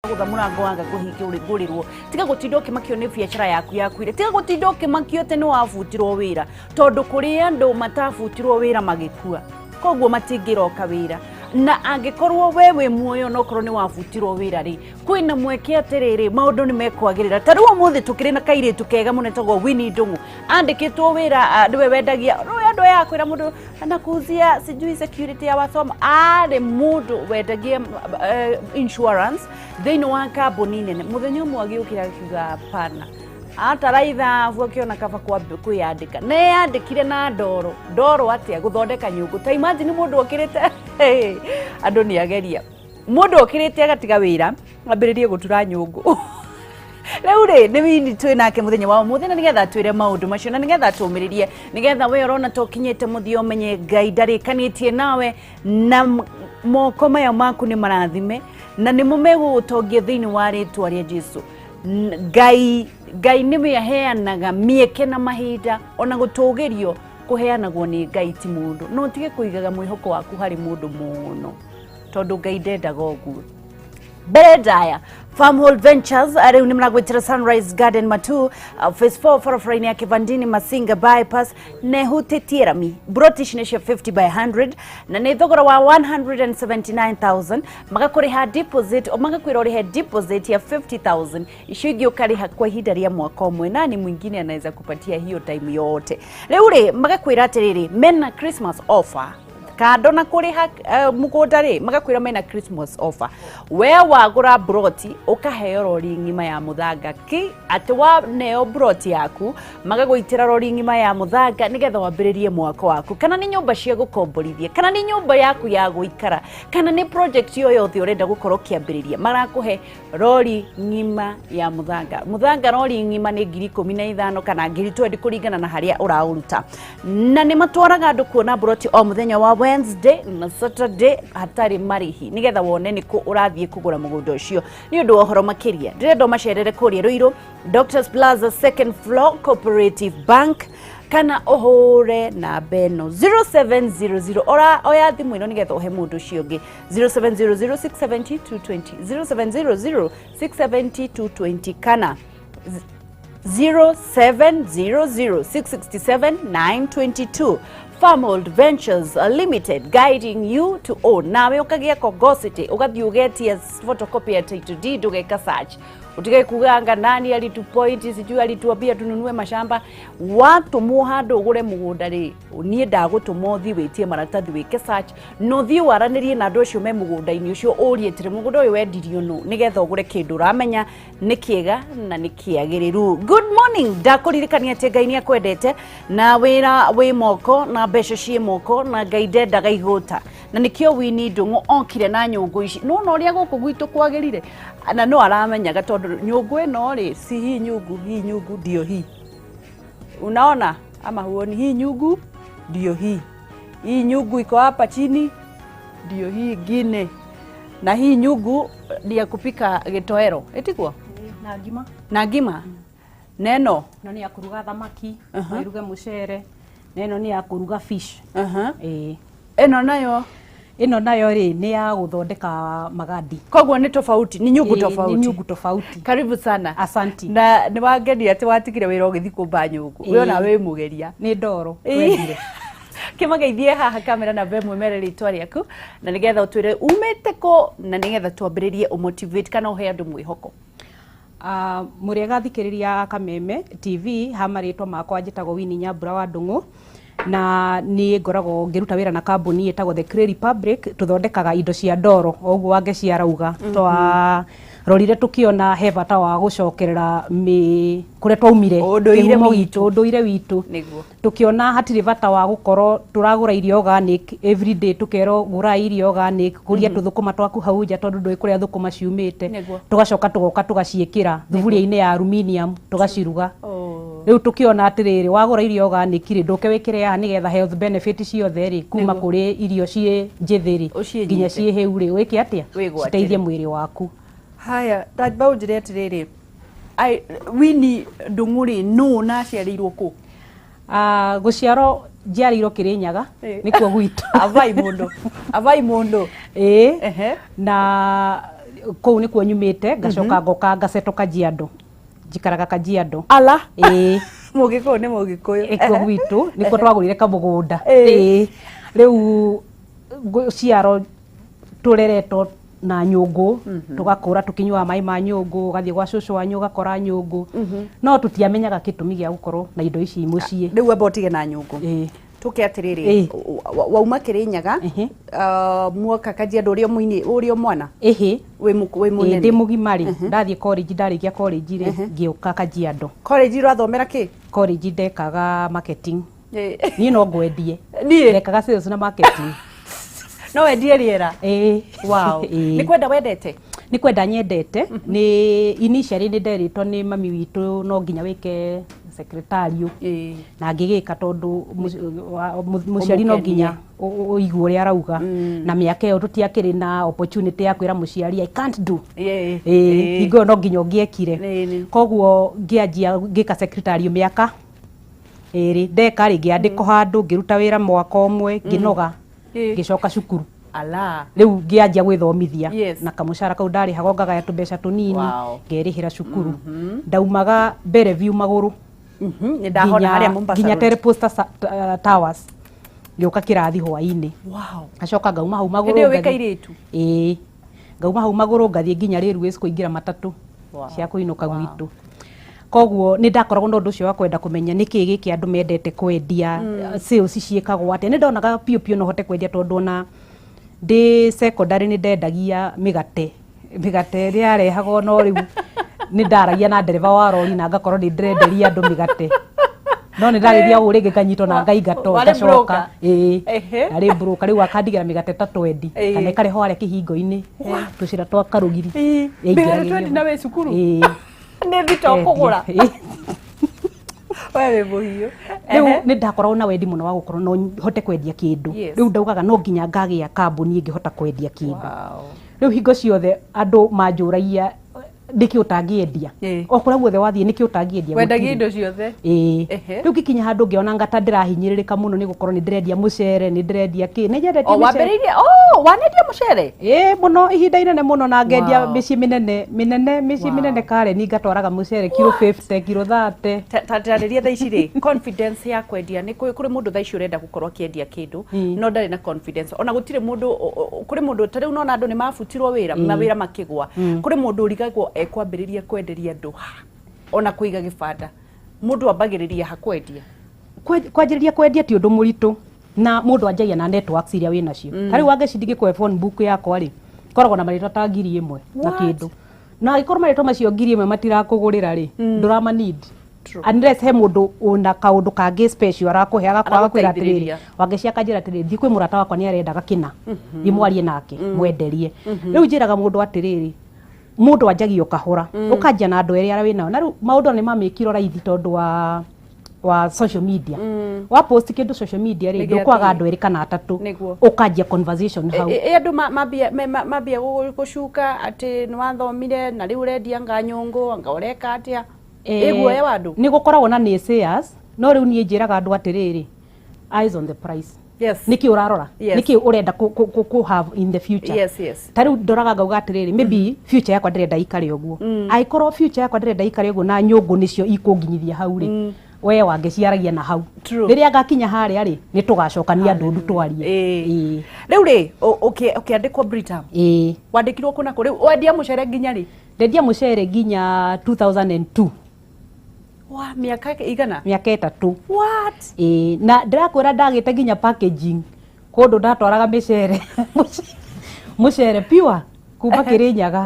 Gũtha mũrango wanga kũhingũrĩrwo. Tiga gũtinda ũkĩmakio nĩ biacara yaku yakuire. Tiga gũtinda ũkĩmakio atĩ nĩ wabutirwo wĩra, tondũ kũrĩ andũ matabutirwo wĩra magĩkua, koguo matingĩroka wĩra. Na angĩkorwo we wĩ muoyo na okorwo nĩ wabutirwo wĩra rĩ, kwĩna mweke atĩrĩrĩ, maũndũ nĩ mekwagĩrĩra. Ta rĩu ũmũthĩ tũkĩrĩ na kairĩtu kega mũno etagwo Winnie Ndung'u, andĩkĩtwo wĩra, nĩwe wendagia rũĩ andũ aya akwĩra mũndũ anakuuzia sijui security ya wasoma. Arĩ mũndũ wendagia insurance thĩinĩ wa kambuni nene. Mũthenya ũmwe agĩũkĩra akiuga hapana, atara ithabu akĩona kaba kwĩyandĩka, na eyandĩkire na ndoro ndoro atĩa gũthondeka nyũngũ. Ta imagine mũndũ okĩrĩte, andũ nĩ ageria, mũndũ okĩrĩte agatiga wĩra ambĩrĩrie gũtura nyũngũ. Rĩu rĩ, nĩ Winnie twĩ nake mũthenya wa ũmũthĩ, na nĩgetha twĩre maũndũ macio, na nĩgetha tũmĩrĩrie, nĩgetha we ũrona ta ũkinyĩte mũthia ũmenye Ngai ndarĩkanĩtie nawe, na moko maya maku nĩ marathime na nĩmo megũgũtongia thĩinĩ wa rĩtwa rĩa Jesu. Ngai nĩwe aheanaga mĩeke na mahinda, ona gũtũgĩrio kũheanagwo nĩ Ngai, ti mũndũ. No ũtige kũigaga mwĩhoko waku harĩ mũndũ mũno, tondũ Ngai ndendaga ũguo. Mbere ndaya, Farmhold Ventures rĩu nĩ maragwĩtĩra Sunrise Garden Matu, phase 4, barabara-inĩ ya Kivandini Masinga bypass, na ĩhutĩtie rami. Broti ici nĩ cia 50 by 100 na nĩ thogora wa 179,000. Magakũrĩha deposit, magakwĩra ũrĩhe deposit ya 50,000, icio ingĩ ũkarĩha kwa ihinda rĩa mwaka ũmwe. Nani mwingine anaweza kupatia hiyo time yote? Rĩu rĩ, magakwĩra atĩrĩrĩ, mena Christmas offer kando na kũrĩha mũgũnda rĩ, magakwĩra mena Christmas offer. We wagũra broti ũkaheo rori ng'ima ya mũthanga, ki atĩ waneo broti yaku magagũitĩra rori ng'ima ya mũthanga nĩgetha wambĩrĩrie mwako waku, kana nĩ nyũmba cia gũkomborithia, kana nĩ nyũmba yaku ya gũikara, kana nĩ project o yothe ũrenda gũkorwo ũkĩambĩrĩria, marakũhe rori ng'ima ya mũthanga. Mũthanga rori ng'ima nĩ 15,000 kana 20,000 kũringana na harĩa ũraũruta. Na nĩ matwaraga andũ kuona broti o mũthenya wa Wednesday na Saturday hatarĩ marĩhi, nĩgetha wone nĩ kũ ũrathiĩ kũgũra mũgũnda ũcio. Nĩ ũndũ wa ũhoro makĩria, ndĩrenda ũmacerere kũrĩa Ruiru, Doctors Plaza, second floor, Cooperative Bank, kana ũhũre namba ĩno 0700. Ora oya thimũ ĩno nĩgetha ũhe mũndũ ũcio ũngĩ, 0700 670 220, 0700 670 220, kana 0700 667 922. Farmhold Ventures Limited, guiding you to own. Nawe ũkagĩa kogosity, ũgathiĩ ũgetia photocopy ya title deed, ũgeka search, utige kuganga nani alitupoint, sijui alituambia tununue mashamba. Watũmwo handũ ũgũre mũgũnda rĩ, niĩ ndagũtũma ũthiĩ wĩtie maratathi, wĩke search, na ũthiĩ waranĩrie na andũ acio me mũgũnda-inĩ ũcio, ũrie atĩrĩ, mũgũnda ũyũ wendirio nũ, nĩgetha ũgũre kĩndũ ũramenya nĩ kĩega na nĩ kĩagĩrĩru. Good morning. Ndakũririkania atĩ Ngai nĩ akwendete, na wĩra wĩ moko na mbeca ciĩ moko, na Ngai ndendaga igũta, na nĩkĩo Winnie Ndung'u okire na nyũngũ ici. Nona ũrĩa gũkũ gwitũ kwagĩrire, na no aramenyaga, tondũ nyũngũ ĩno rĩ, si hii nyungu, hii nyungu ndio hii unaona, ama huoni? Hii nyungu ndio hii, hii nyungu iko hapa chini ndio hii ingine, na hii nyungu ni ya kupika gĩtoero, ĩtiguo? Na ngima. Na ngima neno. Ĩno nĩ ya kũruga thamaki, no iruge mũcere, na ĩno nĩ ya kũruga fish. Ĩĩ. Ĩno nayo? Ĩno nayo rĩ, nĩ ya gũthondeka magadi. Koguo nĩ tofauti, nĩ nyungu Ĩĩ, nĩ tofauti. Nyungu tofauti. Karibu sana. Asanti. Na nĩ wangenia atĩ watigire wĩra ũgĩthiĩ kũmba nyũngũ. Ĩĩ. We ona wĩ mũgeria. Nĩ ndoro. Ĩĩ. Twendire. Kĩmageithie haha kamera namba 1, mere rĩtwa rĩaku, na nĩgetha ũtwĩre umĩte kũ, na nĩgetha twambĩrĩrie ũmotivate kana ũhe andũ mwĩhoko. Mũrĩega thikĩrĩria Kameme TV. Ha marĩtwa makwa njĩtagwo Winnie Nyambura wa Ndung'u, na niĩ ngoragwo ngĩruta wĩra na kambuni ĩtagwo The Clay Republic. Tũthondekaga indo cia ndoro o ũguo Wangeci arauga. Twarorire tũkĩona he bata wa gũcokerera mĩ kũrĩa twaumire, Ũndũire kĩhumo witũ. gitũ, ũndũire witũ. Tũkĩona hatirĩ bata wa gũkorwo tũragũra irio organic every day, tũkerwo gũrai irio organic, kũria tũthũkũma twaku hau nja, tondũ ndũĩ kũrĩa thũkũma ciumĩte. Tũgacoka tũgoka tũgaciĩkĩra thuburia-inĩ ya aluminium tũgaciruga. Rĩu tũkĩona atĩrĩrĩ, wagũra irio organic rĩ, ndũke wĩkĩre haha, nĩgetha health benefit ciothe rĩ, kuma kũrĩ irio ciĩ njĩthĩ rĩ, Ũciĩnyite. Nginya ciĩ hĩu rĩ, wĩke atĩa? Wĩgwatĩre. Citeithie mwĩrĩ waku. Haya, tamba ũnjĩre atĩrĩrĩ, Winnie Ndung'u rĩ, nũ na aciarĩirwo kũ? Ah, gũciarwo njiarĩirwo Kĩrĩnyaga. Nĩkuo gwitũ. Avai mũndũ, avai mũndũ. Ĩĩ. Ehe. Na Kũu nĩkuo nyumĩte, ngacoka ngoka ngasettle Kajiado, njikaraga Kajiado. Ala. Ĩĩ. Mũgĩkũyũ nĩ mũgĩkũyũ. Ĩkuo gwitũ nĩkuo twagũrire kamũgũnda. Ĩĩ. Ĩĩ, rĩu ciaro tũreretwo na nyũngũ, tũgakũra tũkĩnyuaga maĩ ma nyũngũ, ũgathiĩ gwa cũcũ wanyu ũgakora nyũngũ, no tũtiamenyaga gĩtũmi gĩa gũkorwo na indo ici mũciĩ. Rĩu amba ũtige na nyũngũ. Ĩĩ. Tũke atĩrĩrĩ, wauma Kĩrĩnyaga, muoka Kajiado ũrĩ o mũini, ũrĩ o mwana? Ĩhĩ. Wĩ Ĩĩ, mũnene? Ndĩ mũgima rĩ, ndathiĩ college, ndarĩkia college rĩ, ngĩũka Kajiado. College ũrathomera kĩ? College ndekaga marketing. Niĩ no ngwendie. Niĩ? Ndekaga sales na marketing. No wendie rĩera? Ĩĩ. Wow. Ĩĩ. Nĩ kwenda wendete? Nĩ kwenda nyendete. Nĩ initially nĩ nderĩtwo nĩ mami witũ no nginya wĩke secretarial, na ngĩgĩka tondũ mũciari no nginya ũigue ũrĩa arauga, na mĩaka ĩyo tũtiakĩrĩ na opportunity ya kwĩra mũciari, "I can't do." Ĩĩ, hingo ĩyo no nginya ũngĩekire. Koguo ngĩanjia ngĩka secretarial mĩaka 2. Ndeka rĩ, ngĩandĩkwo handũ, ngĩruta wĩra mwaka ũmwe, ngĩnoga, ngĩcoka cukuru. Ala. Rĩu ngĩanjia gwĩthomithia na kamũcara kau ndarĩhagwo ngagaya tũmbeca tũnini, ngerĩhĩra cukuru. Ndaumaga mbere view magũrũ Nĩ ndahona harĩa Mombasa nginya Road. Teleposta Towers, ngĩũka kĩrathi hwainĩ. Ngacoka ngauma hau magũrũ. Hĩndĩ ĩyo wĩ ngathiĩ- kairĩtu? Ĩĩ, ngauma hau magũrũ ngathiĩ nginya Railways kũingĩra matatũ cia kũinũka gwitũ. Koguo nĩ ndakoragwo na ũndũ ũcio wa kwenda kũmenya nĩkĩ gĩkĩ andũ mendete kwendia, sales ciĩkagwo atĩa. Nĩ ndonaga piũ piũ no hote kwendia, tondũ ona ndĩ secondary nĩ ndendagia mĩgate, mĩgate ĩrĩa yarehagwo, no rĩu nĩ ndaragia na ndereba wa rori na ngakorwo nĩ ndĩrenderia andũ mĩgate, no nĩ ndagĩthiaga ũguo rĩngĩ nganyitwo na ngaingatwo. Warĩ Ngacoka. broker? Ĩĩ. Ndarĩ broker, rĩu akandigĩra mĩgate ta 20 kana ĩkarehwo harĩa kĩhingo-inĩ, tũcĩra twa karũgiri. Mĩgate Yaingĩragĩrio. 20 na wĩ cukuru? Ĩĩ. Nĩ thito kũgũra. Ĩĩ. We wĩ mũhiũ. Rĩu nĩ ndakoragwo na wendi mũno wa gũkorwo no hote kwendia kĩndũ. Rĩu ndaugaga no nginya ngagĩa kambuni ĩngĩhota kwendia kĩndũ. Rĩu hingo ciothe andũ manjũragia, nĩkĩ ũtangĩendia? O kũrĩa guothe wathiĩ, nĩkĩ ũtangĩendia? Wendagia Gũtirĩ. indo ciothe? Ĩĩ. Rĩu ngĩkinya handũ ngĩona ngata ndĩrahinyĩrĩrĩka mũno nĩ gũkorwo nĩ ndĩrendia mũcere, nĩ ndĩrendia kĩ, nĩ nyendetie O mĩcere. wambĩrĩirie, oh, wanendia mũcere? Ĩĩ mũno, ihinda inene mũno, na ngendia mĩciĩ mĩnene mĩnene, mĩciĩ mĩnene Karen, ngatwaraga mũcere kiro 50, kiro 30. Tarĩria thaa ici rĩ, confidence ya kwendia nĩ kũrĩ mũndũ thaa ici ũrenda gũkorwo akĩendia kĩndũ no ndarĩ na confidence, ona gũtirĩ mũndũ kũrĩ mũndũ ta rĩu nona andũ nĩ mabutirwo wĩra, mawĩra makĩgwa, kũrĩ mũndũ ũrigagwo ekwambĩrĩria kwenderia andũ ha, ona kũiga gĩbanda, mũndũ ambagĩrĩria ha kwendia? Kwanjĩrĩria kwendia ti ũndũ mũritũ, na mũndũ anjagia na networks iria wĩ nacio. Ta rĩu Wangeci, ndingĩkũhe phone book yakwa rĩ, koragwo na marĩtwa ta 1000 na What? kĩndũ, na angĩkorwo marĩtwa macio 1000 matirakũgũrĩra rĩ, ndũrama need. True. Unless he mũndũ ũna kaũndũ kangĩ special arakũhe, agakwĩra atĩrĩrĩ, Aragũteithĩrĩria. Wangeci akanjĩra atĩrĩrĩ, thiĩ kwĩ mũrata wakwa nĩ arendaga kĩna, thiĩ mwarie nake mwenderie. Rĩu njĩraga mũndũ atĩrĩrĩ, mũndũ anjagia o kahora, ũkanjia na andũ erĩ arĩa wĩnao, na rĩu maũndũ nĩ mamĩkirwo raithi tondũ wa social media. Wa post kĩndũ social media rĩ, Nĩ ndũkwaga gĩathiĩ. andũ erĩ kana atatũ, ũkanjia conversation hau. Ĩ andũ mambia gũcuka atĩ nĩ wathomire na rĩu ũrendia nga nyũngũ, anga ũreka atĩa? Ĩ guoya wa andũ? Nĩ gũkoragwo na naysayers, no rĩu niĩ njĩraga andũ atĩrĩrĩ, eyes on the prize. Nĩkĩ ũrarora? Nĩkĩ ũrenda kũ have in the future? Yes. Ta rĩu ndoraga ngauga atĩrĩrĩ, maybe future yakwa ndĩrenda ikare ũguo. Angĩkorwo future yakwa ndĩrenda ikare ũguo na nyũngũ nĩcio ikũnginyithia hau rĩ, we wangĩciaragia na hau. Rĩrĩa ngakinya harĩa rĩ, nĩ tũgacokania ndũndũ twarie. Ĩĩ. Rĩu rĩ, ũkĩandĩkwo Britam, Ĩĩ. wandĩkirwo kũ na kũ? Rĩu wendia mũcere nginya rĩ? Ndendia mũcere nginya 2002. Wa mĩaka igana? Mĩaka 3. What? Ĩĩ, na ndĩrakwĩra ndagĩte nginya packaging kũndũ ndatwaraga mĩcere, mũcere pure kuma Kĩrĩnyaga,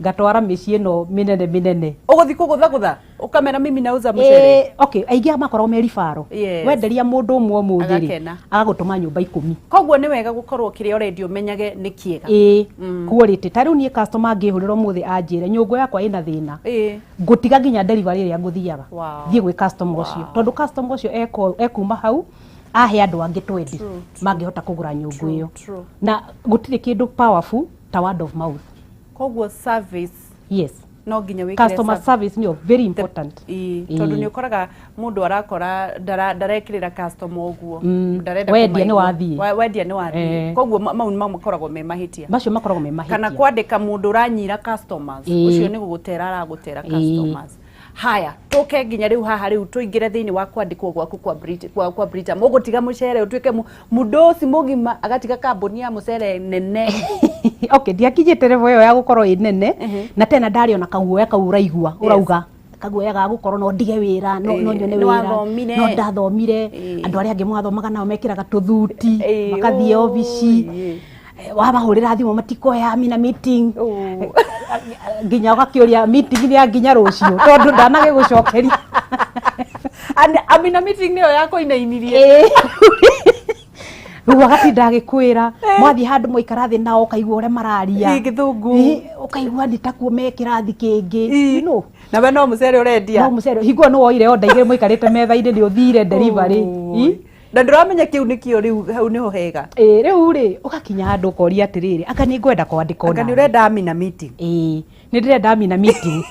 ngatwara mĩciĩ ĩno mĩnene mĩnene. Ũgũthiĩ kũgũthagũtha ũkamera mimi nauza mũcere? Ĩĩ, okay, aingĩ makoragwo me ribaro. Wenderia mũndũ ũmwe ũmũthĩ rĩ, Agakena. agagũtũma nyũmba 10. Koguo nĩ wega gũkorwo kĩrĩa ũrendia ũmenyage nĩ kĩega. Ĩĩ, quality. Ta rĩu niĩ customer angĩhũrĩra ũmũthĩ anjĩre nyũngũ yakwa ĩna thĩna, ngũtiga nginya delivery ĩrĩa ngũthiaga, thiĩ gwĩ customer ũcio, tondũ customer ũcio ekuma hau ahe andũ angĩ 20 mangĩhota kũgũra nyũngũ ĩyo. Na gũtirĩ kĩndũ powerful ta word of mouth. Koguo service Yes. No nginya wĩkĩre Customer service nĩyo very important. Ĩĩ, tondũ nĩ ũkoraga mũndũ arakora ndarekĩrĩra customer ũguo, ndarenda Wendia nĩ kũmaigua. wathiĩ. Wendia nĩ wathiĩ. Koguo mau nĩmo makoragwo me mahĩtia. Macio makoragwo me mahĩtia. Kana kwandĩka mũndũ ũranyira customers, ũcio nĩ gũgũtera aragũtera customers. Haya, tũke nginya rĩu haha, rĩu tũingĩre thĩinĩ wa kwandĩkwo gwaku kwa Brit, kwa Britam. Ũgũtiga mũcere ũtuĩke mũndũci mũgima, agatiga kambuni ya mũcere nene. Okay, ndiakinyĩte level ĩyo ya gũkorwo ĩ nene, na tena ndarĩ ona kaguoya kau ũraigua ũrauga kaguoya ga gũkorwo no ndige wĩra, no nyone Nĩ wĩra. Wathomire. No ndathomire. Andũ arĩa angĩ mwathomaga nao mekĩraga tũthuti, makathiĩ obici. Wamahũrĩra thimũ matikoya, mina meeting. Nginya ũgakĩũria meeting nĩ ya nginya rũciũ, tondũ ndanagĩgũcokeria. Amina meeting nĩyo yakũinainirie. Rĩu agatinda agĩkwĩra, mwathiĩ handũ mwaikara thĩ nao, ũkaigua ũrĩa mararia. Gĩthũngũ. Ũkaigua nĩ takuo me kĩrathi kĩngĩ. Na we no mũcere ũrendia. No mũcere. Hingo ĩyo nĩ woire order igĩrĩ mũikarĩte metha-inĩ, nĩ ũthire delivery. Oi. Na ndũramenya kĩu nĩkĩo rĩu hau nĩho hega. Ĩ, rĩu rĩ, ũgakinya handũ ũkoria atĩrĩrĩ, anga nĩ ngwenda kwandĩkwo Anga nĩ nawe? ũrenda amina meeting. Ĩĩ, nĩ ndĩrenda amina meeting.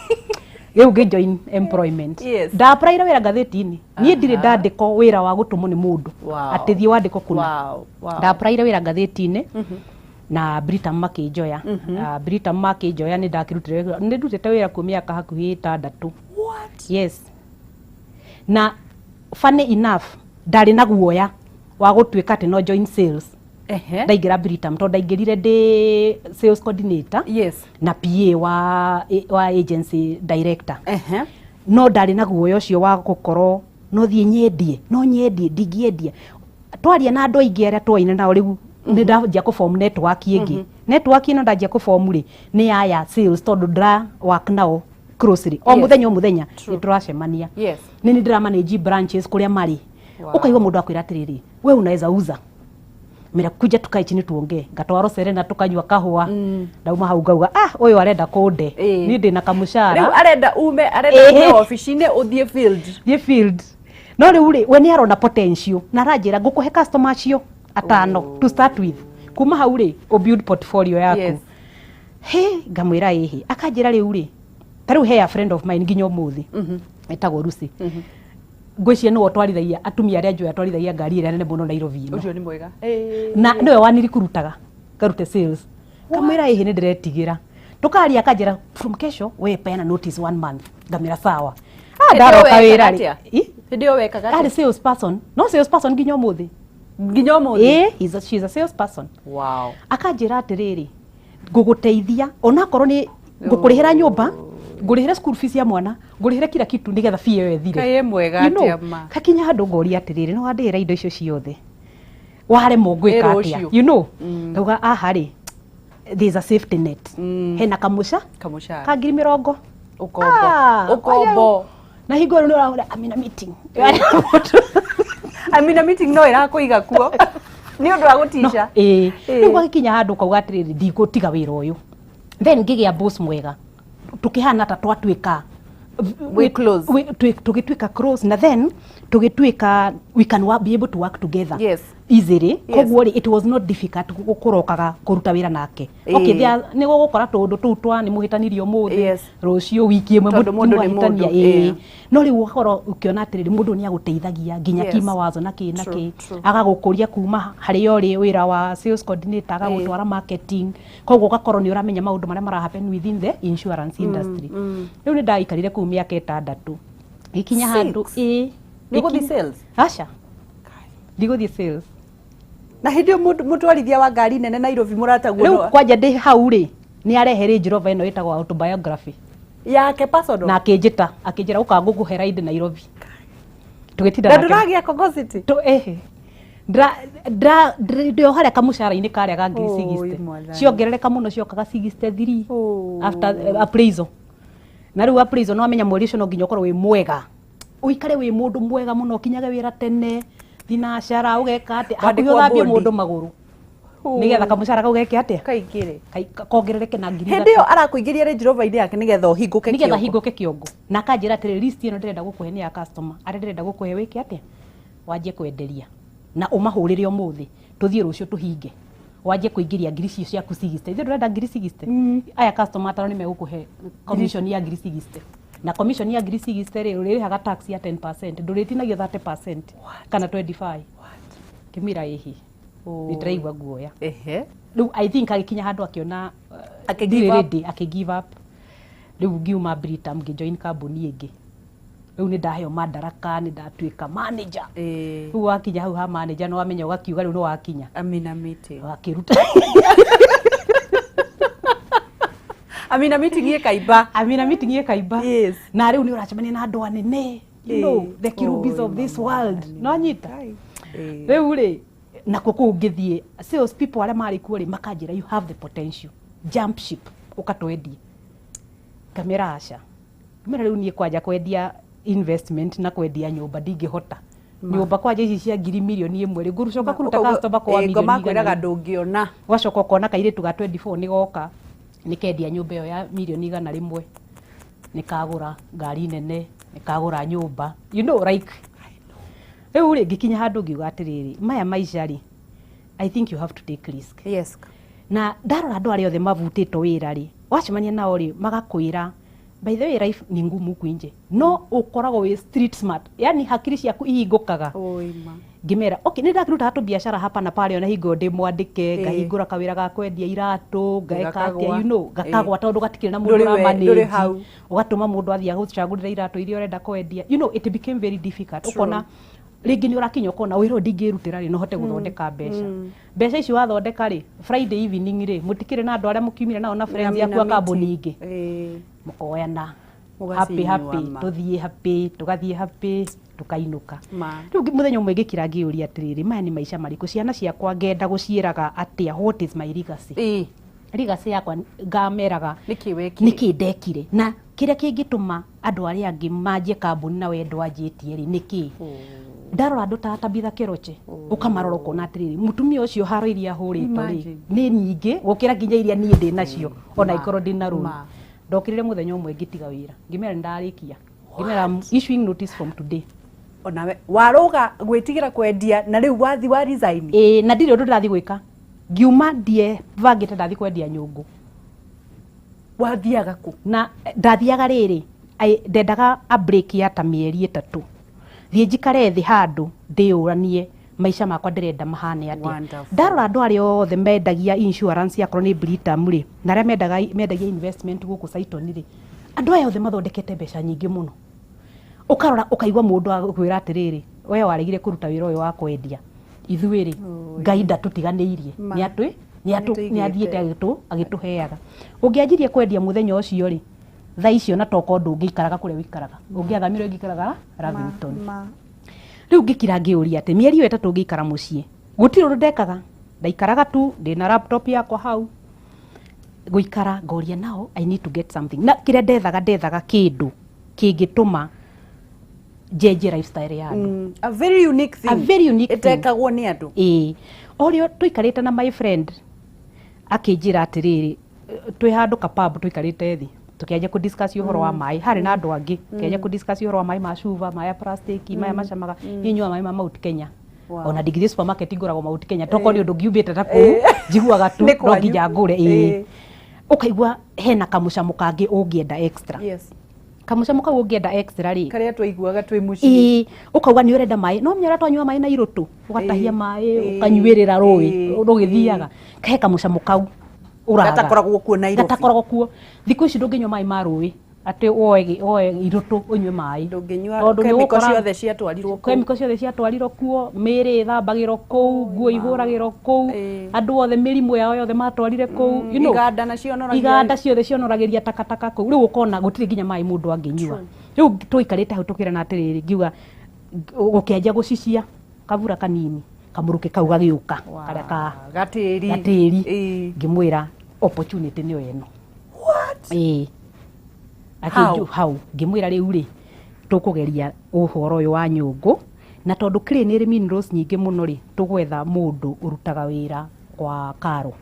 Rĩu ngĩ join employment. Ndaapplyire wĩra ngathĩti-inĩ. Niĩ ndirĩ ndandĩkwo wĩra wa gũtũmwo nĩ mũndũ atĩ thiĩ wandĩkwo kũna. Ndaapplyire wĩra ngathĩti-inĩ na Britam makĩnjoya. Ah, Britam makĩnjoya, nĩ ndakĩrutire wĩra, nĩ ndutĩte wĩra kuo mĩaka hakuhĩ 6. What? Yes, na funny enough, ndarĩ na guoya wa gũtuĩka atĩ no join sales. Ndaingĩra Britam, tondũ ndaingĩrire ndĩ sales coordinator na PA wa agency director. No ndarĩ na guoya ũcio wa gũkorwo no thiĩ nyendie, no nyendie, ndingĩendia. Twaria na andũ aingĩ arĩa twaine nao, rĩu nĩ ndanjia kũ form network ĩngĩ. Network ĩno ndanjia kũ form rĩ, nĩ ya sales, tondũ ndĩra work nao closely o mũthenya o mũthenya, nĩ tũracemania. Nĩ ndĩra manage branches kũrĩa marĩ. Ũkaigua mũndũ akwĩra atĩrĩrĩ, "We unaweza uza, mira kuja tukae chini tuongee." Ngatwarwo Serena, tukanyua kahũa. Ndauma hau ngauga, "Ah, ũyũ arenda kũnde." Niĩ ndĩna kamũcara. Rĩu arenda ume, arenda ume obici-inĩ ũthiĩ field. Thiĩ field. No rĩu rĩ, we nĩ arona potential na aranjĩra, "Ngũkũhe customer acio atano to start with, kuma hau rĩ, ũ build portfolio yaku." He ngamwĩra ĩhĩ. Akanjĩra rĩu rĩ, ta rĩu he a friend of mine nginya ũmũthĩ etagwo Lucy, ngwĩciria nĩwe ũtwarithagia atumia arĩa njũĩ atwarithagia ngari ĩrĩa nene mũno Nairobi ĩno. Ũcio nĩ mwega. Na nĩwe wanirikurutaga ngarute sales. Kamwĩra, "Ĩhĩ, nĩ ndĩretigĩra." Tukaria, akanjĩra, "From kesho we peana notice one month." Ngamĩra, "Sawa." Ah, Hĩndĩ ĩyo ndaroka wekaga wĩra rĩ atĩa? Hĩndĩ ĩyo wekaga Arĩ atĩa? sales person, no sales person nginya ũmũthĩ. Nginya ũmũthĩ? Ĩ, she's a sales person. Akanjĩra atĩrĩrĩ, "Ngũgũteithia onakorwo nĩ ngũkũrĩhĩra nyũmba, ngũrĩhĩre school fees ya mwana, ngũrĩhĩre kila kitu nĩgetha fee ĩyo ĩthire." Kaĩ ĩ mwega atĩa ma. Kakinya handũ ngoria atĩrĩrĩ, no wandĩhĩra indo icio ciothe, waremwo ngwĩka Ĩ atĩa? Rũciũ. Ngauga aha rĩ, there's a safety net. Hena kamũca Kamũcara. ka 20,000. Ũkombo. Ah, Ũkombo. Na hingo ĩyo nĩ ũrahũra amina meeting. Amina meeting no ĩrakũiga kuo nĩ ũndũ wa gũtica. Ĩĩ, rĩu gwagĩkinya handũ ukauga atĩrĩrĩ, ndigũtiga wĩra ũyũ. Then ngĩgĩa boss mwega, tũkĩhana ta twatuĩka We close. Tũgĩtuĩka close, na then tũgĩtuĩka we can be able to work together easily. Koguo rĩ, it was not difficult kũrokaga kũruta wĩra nake. Okay, nĩ gũgũkora tũũndũ tũu twa nĩ mũhĩtanirie ũmũthĩ, rũciũ wiki ĩmwe Tondũ mũndũ nĩ mũtimwahĩtania. mũndũ, Ĩĩ. No rĩu ũgakorwo ũkĩona atĩrĩrĩ, mũndũ nĩ agũteithagia nginya kimawazo na kĩ na kĩ, agagũkũria kuma harĩa ũrĩ wĩra wa sales coordinator, agagũtwara marketing. Koguo ũgakorwo nĩ ũramenya maũndũ marĩa mara happen within the insurance industry. Rĩu nĩ ndaikarire kũu mĩaka 6, gĩkinya handũ Six? Ĩĩ. Nĩ ũgũthiĩ sales? Aca, ndigũthiĩ sales. Na hĩndĩ ĩyo mũtwarithia wa ngari nene Nairobi mũrataguo? Rĩu kwanja ndĩ hau rĩ, nĩ arehe Range Rover ĩno ĩtagwo autobiography. Yake personal. Na akĩnjĩta, akĩnjĩra, "Ũka ngũkũhe ride Nairobi." Tũgĩtinda Na nake. ndũragĩa kogositi. Ehe, ndĩ o harĩa kamũcara-inĩ karĩa ga ngiri Oi, 60. Mwathani. Ciongerereka mũno ciokaga 63 Oh. after appraisal. Na rĩu appraisal, no amenya mweri ũcio no nginya ũkorwo wĩ mwega, ũikare wĩ mũndũ mwega mũno, ũkinyage wĩra tene thinacara, ũgeka atĩa, hakuhĩ Wandĩkwo ũthambie bondi. mũndũ magũrũ nĩgetha kamũcara kau geke atĩa? Kaingĩre. Kongerereke na ngiri Hĩndĩ 3. ĩyo arakũingĩria Range Rover-inĩ yake nĩgetha ũhingũke Nĩgetha kĩongo. hingũke kĩongo. Na akanjĩra atĩrĩ, "List ĩno ndĩrenda gũkũhe nĩ ya customer arĩa ndĩrenda gũkũhe, wĩke atĩa, wanjie kwenderia na ũmahũrĩre ũmũthĩ, tũthiĩ rũciũ tũhinge." Wanjie kũingĩria ngiri icio ciaku 60, ithuĩ ndũrenda ngiri 60. Aya customer atano nĩ megũkũhe commission ya ngiri 60, na commission ya ngiri 60 rĩ, ũrĩrĩhaga tax ya 10%, ndũrĩtinagio 30% kana 25. Ngĩmwĩra ĩhĩ, nĩ ndĩraigua guoya. Rĩu I think agĩkinya handũ akĩona Akĩ ndirĩ give up. ready, akĩ give up. Rĩu ngiuma Britam, ngĩjoin kambuni ĩngĩ. Rĩu nĩ ndaheo madaraka, nĩ ndatuĩka manager. Rĩu wakinya hau ha manager, nĩ wamenya ũgakiuga rĩu nĩ wakinya. Amina meeting. Wakĩruta. Amina meeting ĩ kaimba. Amina meeting ĩ kaimba. Na rĩu nĩ ũracemania na andũ anene, you know, the Kirubis Oi, of this mama, world. anene. No anyita. Rĩu rĩ, nakuo kũu ngĩthiĩ, sales people arĩa marĩ kuo rĩ, makanjĩra, "You have the potential, jump ship, ũkatwendie." Ngamĩra aca. Ngamĩra rĩu niĩ kwanja kwendia investment na kwendia nyũmba ndingĩhota. Nyũmba kwanja ici cia ngiri 1 mirioni rĩ, ngũcoka kũruta customer kwa Ngoma mirioni kwĩraga 100. Ndũngĩona. Ũgacoka ũkona kairĩtu ga 24 nĩ goka, nĩ kendia nyũmba ĩyo ya 100 mirioni, nĩ kagũra ngari nene, nĩ kagũra nyũmba, you know, like rĩu rĩ, ngĩkinya handũ ngiuga atĩrĩrĩ, maya maica rĩ, I think you have to take risk. Na ndarora andũ arĩa othe mavutĩtwo wĩra rĩ, wacemania nao rĩ, magakwĩra, by the way, life ni ngumu huku nje, no ũkoragwo wĩ street smart, yani hakiri ciaku ihingũkaga. Oi ma. Ngĩmera okay, nĩ ndakĩrutaga tũbiacara hapa na pale, ona hingo ndĩ mwandĩke, ngahingũra kawĩra ga kwendia iratũ, ngaeka atĩa. Gakagwa. You know, gakagwa tondũ gatikĩrĩ na mũndũ Ndũrĩ ndũrĩ ũramanage. hau. Ũgatũma mũndũ athiĩ agũcagũrĩra iratũ iria ũrenda kwendia. You know, it became very difficult. True. Ũkona rĩngĩ nĩ ũrakinya ũkona wĩra ũyũ ndingĩrutĩra rĩ, no hote gũthondeka mbeca. Mbeca ici wathondeka rĩ, Friday evening rĩ, mũtikĩrĩ na andũ arĩa mũkiumire nao na friends Amina yaku a kambuni meeting. ingĩ, mũkoyana happy Mũgacinyua happy, ma. Tũthiĩ happy, tũgathiĩ happy, tũkainũka. Ma. Rĩu mũthenya ũmwe ngĩkira ngĩũria atĩrĩrĩ, maya nĩ maica marĩkũ? Ciana ciakwa ngenda gũciĩraga atĩa? What is my legacy? Legacy yakwa ngameraga Nĩkĩ wekire? Nĩkĩ ndekire, na kĩrĩa kĩngĩtũma andũ arĩa angĩ manjie kambuni na wendo wanjĩtie rĩ, nĩkĩ? Ndarora andũ ta Tabitha Keroche, ũkamarora ũkona atĩrĩrĩ, mũtumia ũcio haro iria ahũrĩtwo rĩ, Imagine. nĩ nyingĩ gũkĩra nginya iria niĩ ndĩ nacio, ona Ma. ikorwo ndĩ na rũni. Ma. Ndokĩrire mũthenya ũmwe ngĩtiga wĩra, ngĩmera nĩ ndarĩkia, ngĩmera I'm issuing notice from today. Onawe warũga gwĩtigĩra kwendia na rĩu wathi wa resign. Ĩĩ, na ndirĩ ũndũ ndĩrathiĩ gwĩka. Ngiuma ndie bangĩte ndathiĩ kwendia nyũngũ. Wathiaga kũ? Na ndathiaga rĩrĩ, ndendaga a break ya ta mĩeri 3, thiĩ njikare thĩ handũ ndĩyũranie maica makwa ndĩrenda mahane atĩa. Wonderful. Ndarora andũ arĩa othe mendagia insurance, akorwo nĩ Britam rĩ, na arĩa mendagia investment gũkũ Saiton rĩ, andũ aya othe mathondekete mbeca nyingĩ mũno. Ũkarora ũkaigua mũndũ agũkwĩra atĩrĩrĩ, we waregire kũruta wĩra ũyũ wa kwendia, ithuĩ rĩ, Ngai ndatũtiganĩirie. Ma. Nĩ atwĩ Nĩatũigĩte. nĩ athiĩte agĩtũheaga. Ũngĩanjirie kwendia mũthenya ũcio rĩ, thaa icio na toko ndũngĩikaraga kũrĩa ũikaraga, ũngĩathamire ũngĩikaraga Lavington. Ma. Rĩu ngĩkira ngĩũria atĩ mĩeri ĩyo 3 ngĩikara mũciĩ, gũtirĩ ũndũ ndekaga, ndaikaraga tu ndĩna laptop yakwa hau, gũikara ngoria nao I need to get something, na kĩrĩa ndethaga, ndethaga kĩndũ kĩngĩtũma njenjie lifestyle ya andũ. A very unique thing. A very unique thing. Ĩtekagwo nĩ andũ. Ĩĩ, o rĩo tũikarĩte na my friend, akĩnjĩra atĩrĩrĩ, twĩ handũ ka pub tũikarĩte thĩ, tũkĩanjia kũ discuss ũhoro wa maĩ, harĩ na andũ angĩ, tũkĩanjia kũ discuss ũhoro wa maĩ ma cuba, maĩ ya plastic, maya macamaga. Niĩ nyuaga maĩ ma Mount Kenya. Ona ndingĩthiĩ supermarket ngũragwo Mount Kenya, tokorwo nĩ ũndũ ngiumĩte ta kũu, njiguaga tu Nĩ no kwanyu. nginya ngũre. Ĩĩ, ũkaigua hena kamũcamo kangĩ ũngĩenda extra. Kamũcamo kau ũngĩenda extra rĩ, Karĩa twaiguaga twĩ mũciĩ. Ĩĩ, ũkauga nĩ ũrenda maĩ, no menya ũrĩa twanyua maĩ na irũtũ, ũgatahia maĩ, ũkanyuĩrĩra rũĩ rũgĩthiaga, he kamũcamo kau ũraga. Gatakoragwo kuo Nairobi. Gatakoragwo kuo. Thikũ ici ndũngĩnyua maĩ ma rũĩ atĩ woe irũtũ ũnyue maĩ. Ndũngĩnyua. Tondũ nĩ Chemical ũgũkora- ciothe ciatwarirwo kũu. Chemical ciothe ciatwarirwo kuo, mĩĩrĩ ĩthambagĩrwo kũu, nguo ihũragĩrwo kũu, andũ othe mĩrimũ yao yothe matwarire kũu, you know. Iganda nacio onoragia- Iganda ciothe cionoragĩria takataka kũu. Rĩu ũkona gũtirĩ nginya maĩ mũndũ angĩnyua. Rĩu tũikarĩte hau tũkĩrana atĩrĩrĩ, ngiuga gũkĩanjia gũcicia kabura kanini, kamũrukĩ kau gagĩũka karĩa ka Gatĩri. Gatĩri. Ngĩmwĩra opportunity nĩyo ĩno. What? Ĩĩ. How? Hau ngĩmwĩra rĩu rĩ, tũkũgeria ũhoro ũyũ wa nyũngũ, na tondũ clay nĩ ĩrĩ minerals nyingĩ mũno rĩ, tũgwetha mũndũ ũrutaga wĩra kwa karo,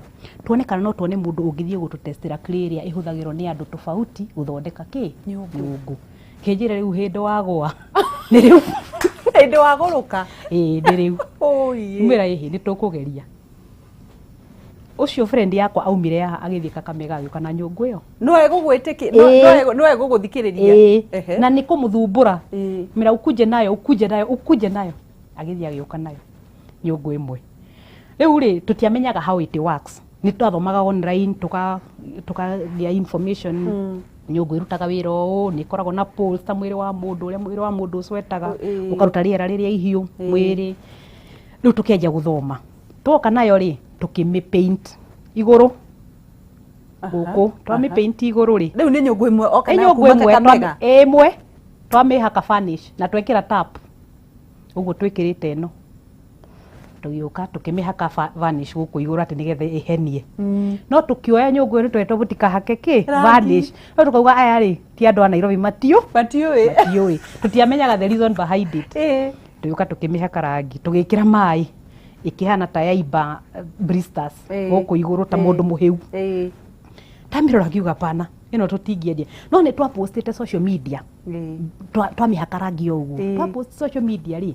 tuone kana no tuone mũndũ ũngĩthiĩ gũtũtestĩra clay ĩrĩa ĩhũthagĩrwo nĩ andũ tofauti gũthondeka kĩ. Nyũngũ. Nyũngũ. Kĩnjĩre rĩu hĩndĩ wagũa nĩ rĩu. Hĩndĩ wagũrũka. Ĩĩ, nĩ rĩu. Oi. Mwĩra ĩhĩ, nĩ tũkũgeria. Ũcio friend yakwa aumire haha agĩthiĩ Kakamega, agĩũka na nyũngũ ĩyo. No egũgwĩtĩki? No egũgũthikĩrĩria? Ĩĩ, na nĩ kũmũthumbũra. Mĩra ukuje nayo, ukuje nayo, ukuje nayo. Agĩthiĩ agĩũka nayo nyũngũ ĩmwe. Rĩu rĩ, tũtiamenyaga how it works. Nĩ twathomaga online, tũkagĩa information. Nyũngũ ĩrutaga wĩra ũũ, nĩ ĩkoragwo na pulse ta mwĩrĩ wa mũndũ, ũrĩa mwĩrĩ wa mũndũ ũcwetaga, ũkaruta rĩera rĩrĩa ihiũ mwĩrĩ. Rĩu tũkĩanjia gũthoma. Twoka nayo rĩ, tũkĩmĩ paint igũrũ gũkũ. Twamĩ paint igũrũ rĩ, Rĩu nĩ nyũngũ ĩmwe oka ĩ nayo nyũngũ kuma ĩmwe. Kakamega? Ĩmwe twamĩhaka varnish na twekĩra tap ũguo twĩkĩrĩte ĩno, tũgĩũka tũkĩmĩhaka varnish gũkũ igũrũ atĩ nĩgetha ĩhenie. No tũkĩoya nyũngũ ĩyo, nĩtwetwo mũtikahake kĩ? Rangi. Varnish. No tũkauga aya rĩ, ti andũ a Nairobi, matiũ Matiũĩ. Matiũĩ, tũtiamenyaga the reason behind it. Tũgĩũka tũkĩmĩhaka rangi, tũgĩkĩra maĩ, ĩkĩhana ta yaimba blisters gũkũ igũrũ ta mũndũ mũhĩu. Tamĩrora ngiuga pana, ĩno tũtingĩendia. No nĩ twapostĩte social media, twamĩhaka rangi o ũguo. Twapost social media rĩ,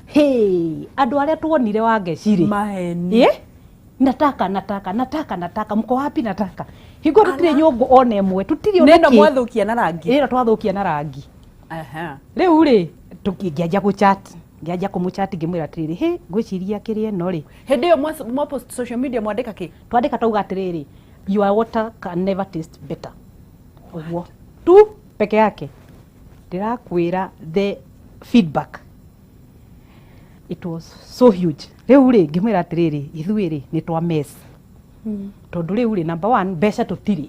hey, andũ arĩa tuonire Wangeci rĩ, Maheni. Nataka, nataka, nataka, nataka, mko wapi? Nataka. Hingo tũtirĩ nyũngũ ona ĩmwe, tũtirĩ Nĩ ona ĩno kĩ. Mwathukia na rangi. Ĩno twathukia na rangi. Rĩu rĩ, ngĩanjia gũchat, ngĩanjia kũmũchat, ngĩmwĩra atĩrĩrĩ, hĩ, ngwĩciria kĩrĩa ĩno rĩ. Hĩndĩ ĩyo mwapost social media mwandĩka kĩ? Twandĩka tauga atĩrĩrĩ, "Your water can never taste better." Ũguo tu peke yake. Ndĩrakwĩra, the feedback, it was so huge. Rĩu rĩ, ngĩmwĩra atĩrĩrĩ, ithuĩ rĩ, nĩ twa mess, tondũ rĩu rĩ, number one, mbeca tũtirĩ.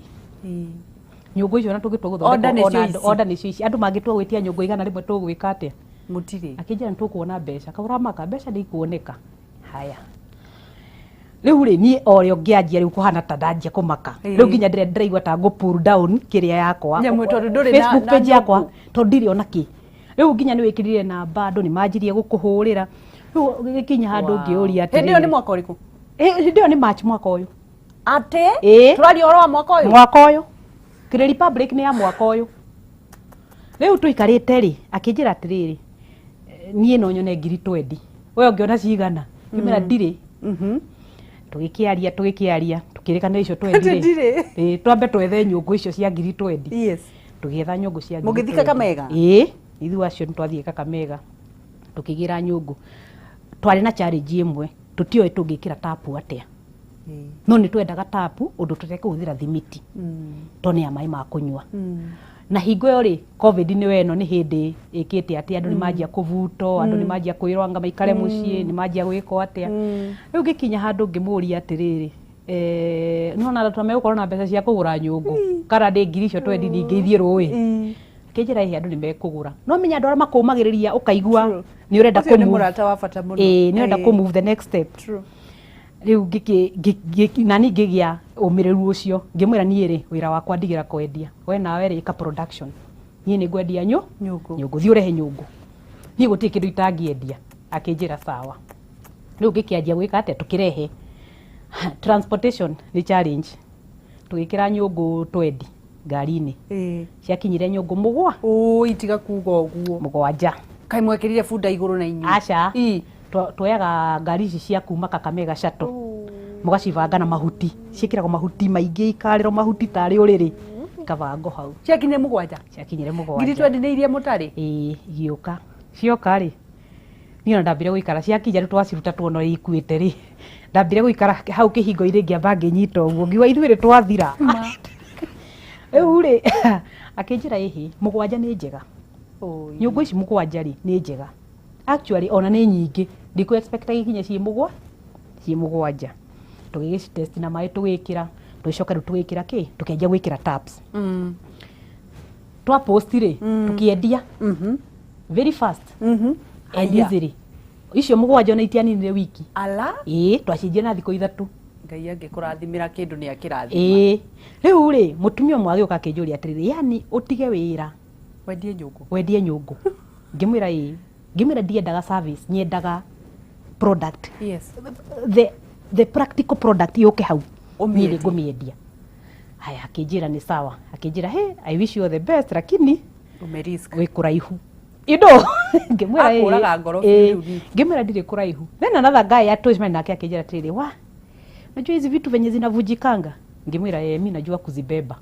Nyũngũ icio na tũngĩtua Order gũthondeka nĩcio ona ici. Order nĩcio ici. Andũ mangĩtua gwĩtia nyũngũ 100 tũgwĩka atĩa? Mũtirĩ. Akĩnjĩra nĩ tũkuona mbeca, kaũramaka mbeca nĩ ikuoneka. Haya, rĩu rĩ, niĩ o rĩo ngĩanjia rĩu kũhana ta ndanjia kũmaka. Rĩu nginya ndĩraigua ta ngũ pull down kĩrĩa yakwa, Nyamũ, tondũ ndũrĩ Facebook na page yakwa, nyũngũ. tondũ ndirĩ ona kĩ. Rĩu nginya nĩ wĩkĩrire namba, andũ nĩ manjirie gũkũhũrĩra. Rĩu gĩkinya handũ ngĩũria Hĩndĩ ĩyo nĩ atĩrĩrĩ. Mwaka ũrĩkũ? Hĩndĩ ĩyo nĩ March mwaka ũyũ. Atĩ? Ĩĩ. Tũraria ũhoro wa mwaka ũyũ? Mwaka ũyũ. Kĩrĩ Republic nĩ ya mwaka ũyũ. Rĩu tũikarĩte rĩ, akĩnjĩra atĩrĩrĩ, niĩ no nyone ngiri 20, we ũngĩona cigana? Ngĩmwĩra ndirĩ. Tũgĩkĩaria, tũgĩkĩaria, tũkĩrĩkanĩra icio 20 rĩ, Ndirĩ. ĩĩ, twambe twethe nyũngũ icio cia ngiri 20. Tũgĩetha nyũngũ cia ngiri Mũgĩthiĩ 20. Kakamega? Ĩĩ, ithuĩ acio nĩ twathiĩ Kakamega, tũkĩgĩra nyũngũ. Twarĩ na challenge ĩmwe, tũtioĩ tũngĩkĩra tapu atĩa, no nĩ twendaga tapu ũndũ tũtekũhũthĩra thimiti, tondũ nĩ ya maĩ ma kũnyua. Na hingo ĩyo rĩ, COVID nĩyo ĩno, nĩ hĩndĩ ĩkĩte atĩ andũ nĩ manjia kũbutwo, andũ nĩ manjia kwĩrwo anga maikare mũciĩ, nĩ manjia gwĩkwo atĩa. Rĩu ngĩkinya handũ ngĩmũria atĩrĩrĩ, nĩwona andũ ta megũkorwo na mbeca cia kũgũra nyũngũ, kana ndĩ ngiri icio 20 ningĩ ithiĩ rũĩ? Akĩnjĩra ĩhĩ, andũ nĩ mekũgũra. No menya andũ arĩa makũmagĩrĩria, ũkaigua nĩ ũrenda Ũcio nĩ kũ-move. Mũrata wa bata mũno. Ĩĩ, nĩ ũrenda kũ move the next step. Rĩu nani ngĩgĩa ũmĩrĩru ũcio, ngĩmwĩra niĩ rĩ, wĩra wakwa ndigĩra kwendia, we nawe rĩ, ĩka production, niĩ nĩ ngwendia Nyũngũ. Nyũngũ, thiĩ ũrehe nyũngũ, niĩ gũtirĩ kĩndũ itangĩendia. Akĩnjĩra sawa. Rĩu ngĩkĩanjia gwĩka atĩa, tũkĩrehe. Transportation nĩ challenge. Tũgĩkĩra nyũngũ 20 ngari-inĩ. Ciakinyire nyũngũ mũgwa Ũi, tiga kuga ũguo. 7. Kaĩ mwekĩrire bunda igũrũ na inyuĩ? Aca. Tuoyaga ngari ici cia kuma Kakamega shuttle, mũgacibanga na mahuti, ciĩkĩragwo mahuti maingĩ, ikarĩrwo mahuti tarĩ ũrĩrĩ, ikabangwo hau. Ciakinyire 7? Ciakinyire Ngiri 7. 20 nĩ iria mũtarĩ. Ĩĩ, igĩũka. Cioka rĩ, niĩ ona ndambire gũikara, ciakinya rĩu twaciruta tuona ũrĩa ikuĩte rĩ, ndambire gũikara hau kĩhingo-inĩ, ngĩamba ngĩnyita ũguo, ngiuga ithuĩ nĩ twathira rĩu rĩ. Akĩnjĩra ĩhĩ, 7 nĩ njega. Nyũngũ ici 7 rĩ, nĩ njega actually, ona nĩ nyingĩ, ndikũ expect ikinye ciĩ 7. Tũgĩgĩci na maĩ, tũgĩkĩra, tũgĩcoka rĩu tũgĩkĩra kĩ, tũkĩanjia gwĩkĩra taps. Twa post rĩ, tũkĩendia very fast and Aya. easily. Icio 7 ona itianinire wiki. Ala. Ĩĩ, twacinjie na thikũ 3. Ngai angĩkũrathimĩra kĩndũ nĩ akĩrathima. Ĩĩ, rĩu rĩ, mũtumia ũmwe agĩũka akĩnjũria atĩrĩrĩ, yani ũtige wĩra Wendie nyũngũ? Wendie nyũngũ? Ngĩmwĩra ĩĩ. Ngĩmwĩra ndiendaga service, nyendaga product, the practical product yũke hau. Ũmĩendie. Niĩ nĩ ngũmĩendia. Haya, akĩnjĩra nĩ sawa. Akĩnjĩra, hey, I wish you all the best, lakini Ume risk. Wĩ kũraihu you. Ngĩmwĩra ĩĩ. Akũraga ngoro Ĩĩ. biũ rĩu. Ngĩmwĩra ndirĩ kũraihu. Then another guy atũcemania nake akĩnjĩra atĩrĩrĩ, wa Unajua hizi vitu venye zinavujikanga? Ngimwira, "Eh, mi najua kuzibeba."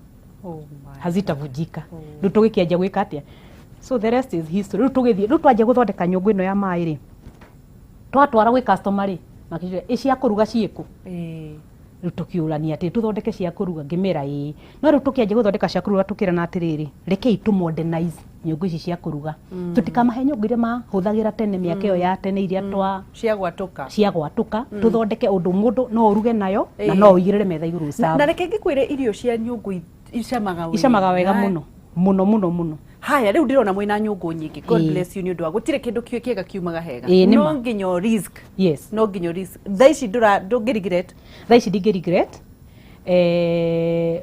Oh my. Hazitavujika. Rĩu tũgĩkĩanjia gwĩka atĩa? So the rest is history. Rĩu tũgĩthiĩ, rĩu twanjia gũthondeka nyũngũ ĩno ya maĩ rĩ, twatwara gwĩ customer rĩ, makĩnjũria, "Ĩ cia kũruga ciĩkũ?" Rĩu tũkiũrania atĩ tũthondeke cia kũruga. Ngĩmĩra, "Ĩĩ." No rĩu tũkĩanjia gũthondeka cia kũruga, tũkĩrana atĩrĩrĩ, rekei tũ modernize nyũngũ ici cia kũruga, tũtikamahe nyũngũ iria mahũthagĩra tene, mĩaka ĩyo ya tene iria twa Cia gwatũka. Cia gwatũka. Tũthondeke ũndũ mũndũ no ũruge nayo na no ũigĩrĩre metha igũrũ. Na, Serve. na reke ngĩkwĩre, irio cia nyũngũ icamaga wega. Icamaga wega mũno mũno mũno mũno. Haya, rĩu ndĩrona mwĩna nyũngũ nyingĩ. God bless you nĩ ũndũ wa gũtirĩ kĩndũ kĩega kiumaga hega. Ĩĩ, nĩ No ma. nginya ũ risk. No nginya ũ risk. Thaa ici ndũngĩ regret? Thaa ici ndingĩ regret.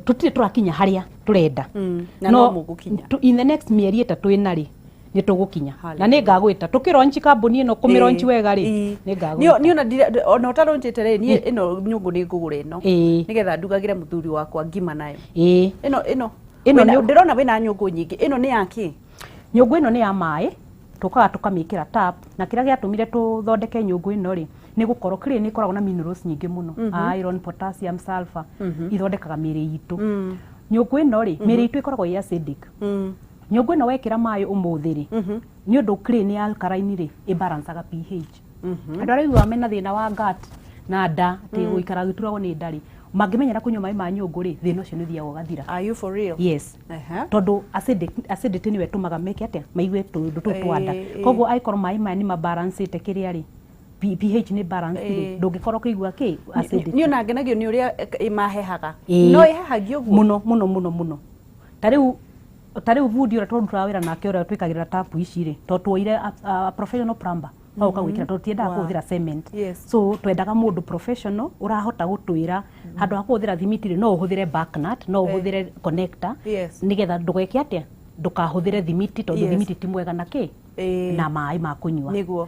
Tũtirĩ tũrakinya harĩa tũrenda. Na no mũgũkinya. In the next mĩeri 3 ĩna rĩ, nĩ tũgũkinya Hallelujah. Na nĩ ngagwĩta tũkĩronchi kambuni ĩno, kũmĩronchi wega rĩ, nĩ ngagwĩta. Niĩ ona ona ũtaronjete rĩ, niĩ ĩno nyũngũ nĩ ngũgũra ĩno nĩgetha ndugagĩre mũthuri wakwa ngima nayo. Ĩno Ĩno ndĩrona wĩna nyũngũ nyingĩ. Ĩno nĩ ya kĩ? Nyũngũ ĩno nĩ ya maĩ. Tũkaga tũkamĩkĩra tap, na kĩrĩa gĩatũmire tũthondeke nyũngũ ĩno rĩ, nĩ gũkorwo clay nĩ ĩkoragwo na minerals nyingĩ mũno, iron, potassium, sulfur, ithondekaga mĩrĩ itũ. Nyũngũ ĩno rĩ, mĩrĩ itũ ĩkoragwo ĩ acidic. Nyũngũ ĩno wekĩra maĩ ũmũthĩ rĩ, nĩ ũndũ clay nĩ alkaline rĩ, ĩbalancaga pH. Andũ arĩa aiguaga mena thĩna wa gut na nda, atĩ gũikara gĩturagwo nĩ nda rĩ, mangĩmenyera kũnyua maĩ ma nyũngũ rĩ, thĩna ũcio nĩ ũthiaga ũgathira. Are you for real? Yes. Tondũ acidity nĩyo ĩtũmaga meke atĩa, maigue tũũndũ tũu twa nda. Koguo angĩkorwo maĩ maya nĩ mabalancĩte kĩrĩa rĩ, pH nĩ balance rĩ, ndũngĩkorwo ũkĩigua kĩ acidity. Niĩ ona ngenagio nĩ ũrĩa ĩmahehaga. No ĩhehagia ũguo? Mũno mũno mũno mũno. Ta rĩu bundi ũrĩa tũrutaga wĩra nake, ũrĩa twĩkagĩrĩra tapu ici rĩ, tondũ tuoire a professional plumber oka gwĩkĩra, tondũ tiendaga kũhũthĩra cement. So twendaga mũndũ professional ũrahota gũtwĩra handũ ha kũhũthĩra thimiti rĩ, no ũhũthĩre backnut, no ũhũthĩre connector, nĩgetha ndũgeke atĩa, ndũkahũthĩre thimiti, tondũ thimiti ti mwega na kĩ na maĩ ma kũnyua.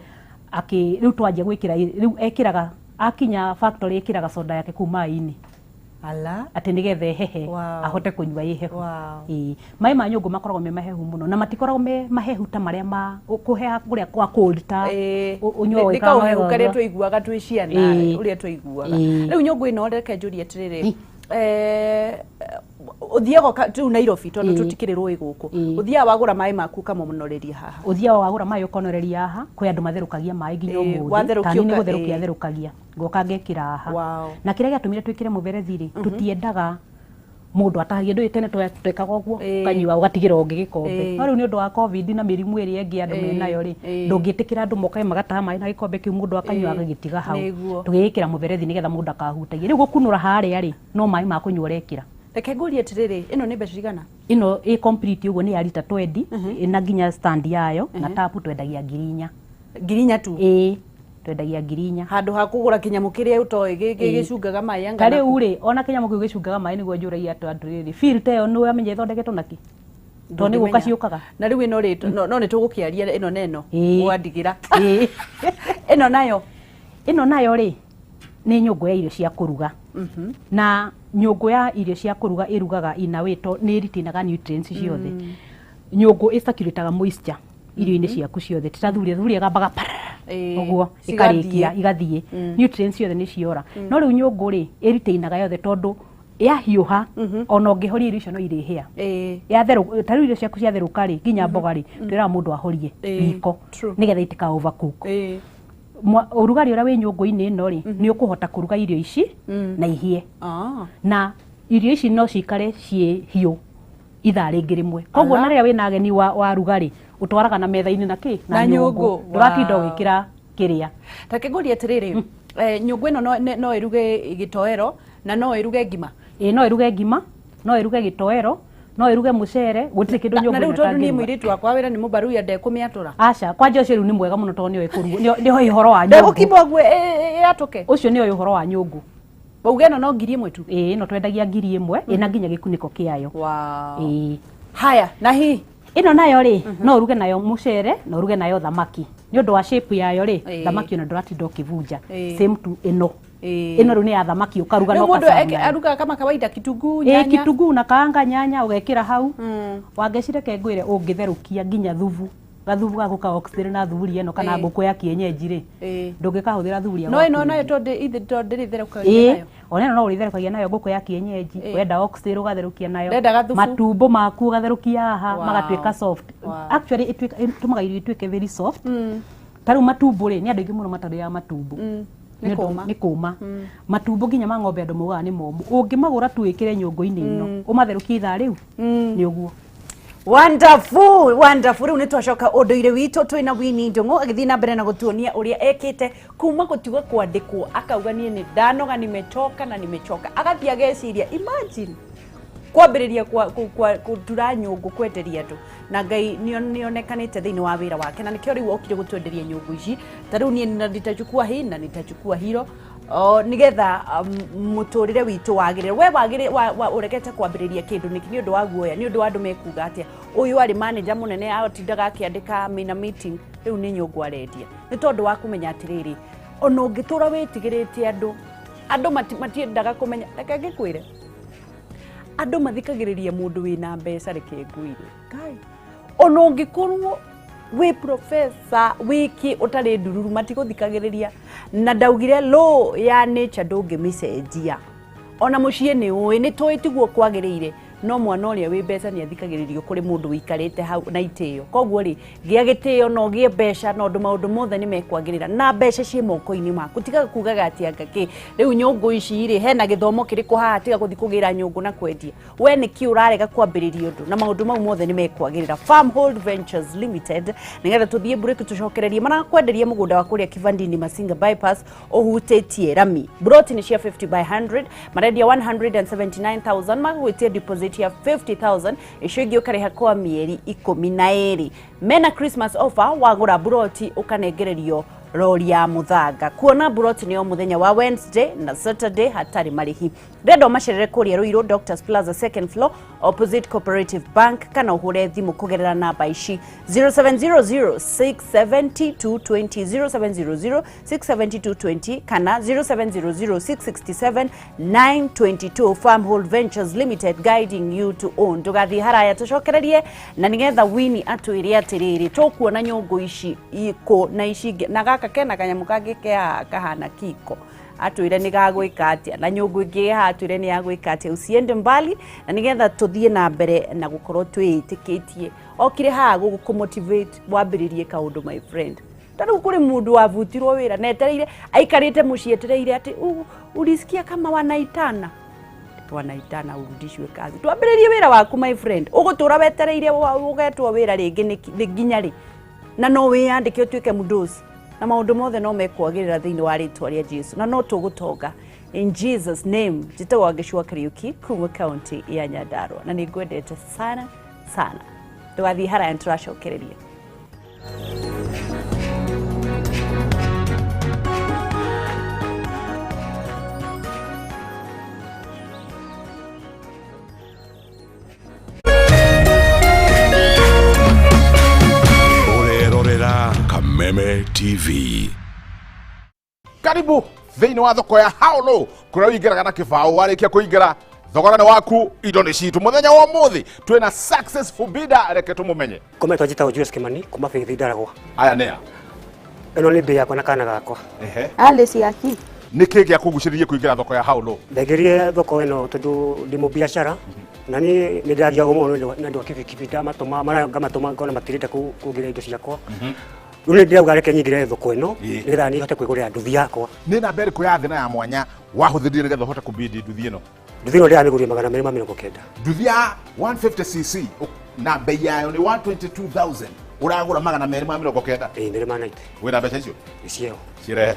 Akĩ rĩu twanjia gwĩkĩra, rĩu ekĩraga akinya factory, ekĩraga soda yake kuu maĩ-inĩ Ala. atĩ nĩgetha ĩhehe, ahote kũnyua ĩ hehu. Ĩĩ, maĩ ma nyũngũ makoragwo me mahehu mũno, na matikoragwo me mahehu ta marĩa ma kũheha kũrĩa kwa cold ta ũnyuaga Nĩ ũgĩkaga kaũhehu wega. karĩa twaiguaga twĩ ciana, ũrĩa twaiguaga. Rĩu nyũngũ ĩno, reke njũrie atĩrĩrĩ, ũthiaga rĩu Nairobi, tondũ tũtikĩrĩ rũĩ gũkũ, ũthiaga wagũra maĩ maku ũkamonoreria haha? Ũthiaga wagũra maĩ ũkonoreria haha. Kwĩ andũ matherũkagia maĩ nginya ũmũthĩ. Watherũkia Ta niĩ nĩ gũtherũkia therũkagia, ngoka ngekĩra haha. Na kĩrĩa gĩatũmire twĩkĩre mũberethi rĩ, tũtiendaga mũndũ atahagie. Ndũĩ tene twekaga ũguo, ũkanyua ũgatigĩra ũngĩ gĩkombe. No rĩu nĩ ũndũ wa COVID na mĩrimũ ĩrĩa ĩngĩ andũ menayo rĩ, ndũngĩtĩkĩra andũ moke magataha maĩ na gĩkombe kĩu, mũndũ akanyua agagĩtiga hau. Tũgĩgĩkĩra mũberethi nĩgetha mũndũ akahutagia. Rĩu gũkunũra harĩa rĩ, no maĩ ma kũnyua ũrekĩra. Reke ngũrie atĩrĩrĩ, ĩno nĩ mbeca cigana? Ĩno ĩ complete ũguo nĩ ya rita 20, ĩna nginya stand yayo na tapu, twendagia 4,000. 4,000 tu? Ĩĩ, twendagia 4,000. Handũ ha kũgũra kĩnyamũ kĩrĩa ũtoĩ gĩcungaga maĩ anga Ta rĩu rĩ, ona kĩnyamũ kĩu gĩcungaga maĩ, nĩguo njũragia andũ atĩrĩrĩ, filter ĩyo nĩ wamenya ĩthondeketwo nakĩ? Tondũ nĩ gũka ciũkaga. Na rĩu ĩno rĩ, no nĩ tũgũkĩaria ĩno na ĩno. Mwandigĩra. Ĩno nayo? Ĩno nayo rĩ, nĩ nyũngũ ya irio cia kũruga. Na nyũngũ ya irio cia kũruga ĩrugaga ina way to nĩ ĩritainaga nutrients ciothe. Nyũngũ ĩcirculataga moisture irio-inĩ ciaku ciothe, ti ta thuria. Thuria ĩgambaga ũguo cigathiĩ. Ĩkarĩkia igathiĩ, nutrients ciothe nĩ ciora. No rĩu nyũngũ rĩ, ĩritainaga yothe, tondũ yahiũha ona ũngĩhoria, irio icio no irĩhĩa. Yatherũ, ta rĩu irio ciaku ciatherũka rĩ, nginya mboga rĩ, twĩraga mũndũ ahorie riko nĩgetha itika overcook. Ũrugarĩ ũrĩa wĩ nyũngũ-inĩ ĩno rĩ, nĩ ũkũhota kũruga irio ici na ihĩe. Na irio ici no cikare ciĩ hiũ ithaa rĩngĩ rĩmwe. Koguo Ala. na rĩrĩa wĩna ageni waruga rĩ, ũtwaraga na metha-inĩ na kĩ? Na nyũngũ. Ndũratinda ũgĩkĩra kĩrĩa. Take ngũrie atĩrĩrĩ, nyũngũ ĩno no ĩruge gĩtoero na no ĩruge ngima? Ĩĩ, no ĩruge ngima, no ĩruge gĩtoero, no ĩruge mũcere, gũtirĩ kĩndũ Na nyũngũ na rĩu ĩno tondũ niĩ ĩtangĩruga. mũirĩtu wakwa wĩra nĩ mũbaruya, ndekũmĩatũra? Aca, kwanja ũcio rĩu nĩ mwega mũno, tondũ nĩoĩ kũruga, nĩoĩ ũhoro wa nyũngũ. Ndegũkima ũguo ĩatũke? Ũcio nĩoĩ ũhoro wa nyũngũ. Wauga ĩno no 1,000 tu? Ĩĩ, ĩno twendagia 1,000, ĩna nginya gĩkunĩko kĩayo. Ĩĩ. Haya, na hi Ĩno nayo rĩ, no ũruge nayo mũcere, na ũruge nayo thamaki. Nĩ ũndũ wa shape yayo rĩ, thamaki ona ndũratinda ũkĩbunja. Same to ĩno. Ĩno rĩu nĩ ya thamaki, ũkaruga Rĩu na mũndũ ũgaserve nayo. arugaga kama kawaida, kitunguu, Ĩĩ, nyanya? Kitunguu na kaanga, nyanya ũgekĩra hau. Wangeci, reke ngwĩre, ũngĩtherũkia nginya thubu Gathubu gaku ka oxtail na thuburia ĩno kana ngũkũ ya kienyeji rĩ, ndũngĩkahũthĩra thuburia. No ĩno nayo tondũ ithe tondũ ndĩrĩtherũkagia nayo. Ona ĩno no ũrĩtherũkagia nayo ngũkũ ya kienyeji. Wenda oxtail ũgatherũkia nayo. Ndenda gathubu. Matumbo maku ũgatherũkia haha magatuĩka soft. Actually ĩtũmaga irio ituĩke very soft. Ta rĩu matumbo rĩ, nĩ andũ aingĩ mũno matarĩaga matumbo. Nĩ kũma. Nĩ kũma. Matumbo nginya ma ng'ombe andũ maugaga nĩ momũ. Ũngĩmagũra tu wĩkĩre nyũngũ-inĩ ĩno, ũmatherũkie ithaa rĩu, nĩ ũguo. Wonderful, wonderful. Rĩu nĩ twacoka ũndũire witũ twĩna Winnie Ndung'u agĩthiĩ na mbere na gũtuonia ũrĩa ekĩte kuma gũtiga kwandĩkwo, akauga niĩ nĩ ndanoga, nimechoka na nimechoka, agathiĩ ageciria, imagine kwambĩrĩria gũtura nyũngũ kwenderia andũ, na Ngai nĩonekanĩte thĩinĩ wa wĩra wake, na nĩkĩo rĩu okire gũtwenderia nyũngũ ici. Ta rĩu niĩ na nitachukua hii na nitachukua hilo o, nigetha mũtũrĩre witũ wagĩrĩre. We wagĩrĩ ũregete kwambĩrĩria kĩndũ nĩkĩ? Nĩ ũndũ wa guoya, nĩ ũndũ wa andũ mekuga atĩa? Ũyũ arĩ manager mũnene, atindaga akĩandĩka mena meeting, rĩu nĩ nyũngũ arendia. Nĩ tondũ wa kũmenya atĩrĩrĩ, ona ũngĩtũra wĩtigĩrĩte andũ, andũ matiendaga kũmenya. Reke ngĩkwĩre, andũ mathikagĩrĩria mũndũ wĩna mbeca. Reke ngwĩre, Ngai, ona ũngĩkorwo wĩ professor wĩki ũtarĩ ndururu, matigũthikagĩrĩria. Na ndaugire law ya nature ndũngĩmĩcenjia. Ona mũciĩ nĩ ũĩ, nĩ tũĩ tiguo kwagĩrĩire, no mwana ũrĩa wĩ mbeca nĩ athikagĩrĩrio kũrĩ mũndũ wĩikarĩte hau na itĩo. Koguo rĩ, gĩa gĩtĩo na ũgĩe mbeca, na ũndũ maũndũ mothe nĩ mekwagĩrĩra, na mbeca ciĩ moko-inĩ maku. Tiga kugaga atĩ anga kĩ rĩu nyũngũ ici rĩ, hena gĩthomo kĩrĩkũ haha? Tiga gũthiĩ kũgĩra nyũngũ na kwendia. We nĩkĩ ũrarega kwambĩrĩria ũndũ, na maũndũ mau mothe nĩ mekwagĩrĩra. Farmhold Ventures Limited, nĩgetha tũthiĩ break tũcokererie, marakwenderia mũgũnda wa kũrĩa Kivandini Masinga bypass ũhutĩtie rami. Broti nĩ cia 50 by 100, marendia 179,000, magagwĩtia deposit ya 50,000, icio ingĩ ũkarĩha kwa mĩeri 12. Mena Christmas offer, wagũra buroti ũkanengererio rori ya mũthanga. Kuona buroti nĩ o mũthenya wa Wednesday na Saturday hatarĩ marĩhi. Ndĩrenda ũmacerere kũrĩa Ruiru, Doctors Plaza, second floor, opposite Cooperative Bank, kana ũhũre thimũ kũgerera namba ici: 0700 670 220, 0700 670 220 kana 0700 667 922. Farmhold Ventures Limited, guiding you to own. Ndũgathiĩ haraya, tũcokererie na nĩgetha Winnie atwĩre atĩrĩrĩ, tũkuona nyũngũ ici ikũ na ici ingĩ, na gaka kena kanyamũ kangĩ ke haha kahana kiko, atwĩre nĩ gagwĩka atĩa, na nyũngũ ĩngĩ haha atwĩre nĩ yagwĩka atĩa. Usiende mbali, na nĩgetha tũthiĩ na mbere na gũkorwo twĩĩtĩkĩtie. Okire haha gũkũ motivate wambĩrĩrie kaũndũ, my friend. Ta rĩu kũrĩ mũndũ wabutirwo wĩra na etereire, aikarĩte mũciĩ etereire atĩ ulisikia kama wanaitana wanaitana urudishwe kazi. Twambĩrĩrie wĩra waku, my friend. Ũgũtũra wetereire ũgetwo wĩra rĩngĩ nĩ nginya rĩ? Na no wĩyandĩke ũtuĩke mũndũci, na maũndũ mothe no mekwagĩrĩra thĩinĩ wa rĩtwa rĩa Jesu, na no tũgũtonga in Jesus name. Njĩtagwo Wangeci wa Kariuki kuma kaunti ya Nyandarua, na nĩ ngwendete sana sana. Ndũgathiĩ haraya, nĩ tũracokereria. Ũrerorera Kameme TV. Karibu thĩinĩ wa thoko ya Haolo, kũrĩa ũingĩraga na kĩbaũ. Warĩkia kũingĩra, thogora nĩ waku, indo nĩ citũ. Mũthenya wa ũmũthĩ twĩna successful bidder, reke tũmũmenye. Kometwo njĩtagwo Julius Kimani kuma Faith Ndaragwa. Aya nĩa? Ĩno nĩ mbĩ yakwa na kana gakwa. Ehe. Alice Yaki. Nĩ kĩ gĩa kũgucĩrĩria kũingĩra thoko ya Haolo? Ndaingĩrire thoko ĩno tondũ ndĩ mũbiacara na niĩ nĩ ndĩrathiaga mũno na ũndũ wa kibikibi, ndamatũma mara ngamatũma ngona matirenda kũngĩra indo ciakwa. Rĩu nĩ ndĩrauga reke nyingĩre thoko ĩno nĩgetha niĩ hote kwĩgũrĩra nduthi yakwa. Nĩ namba ĩrĩkũ ya thĩ na ya mwanya wahũthĩrire nĩgetha ũhote kũbidi nduthi ĩno? Nduthi ĩno ndĩramĩgũrire 290. Nduthi ya 150 cc na bei yayo nĩ 122,000, ũragũra 290? Ĩĩ, nĩ ma 90. Wĩna mbeca icio? Icio. Cirehe.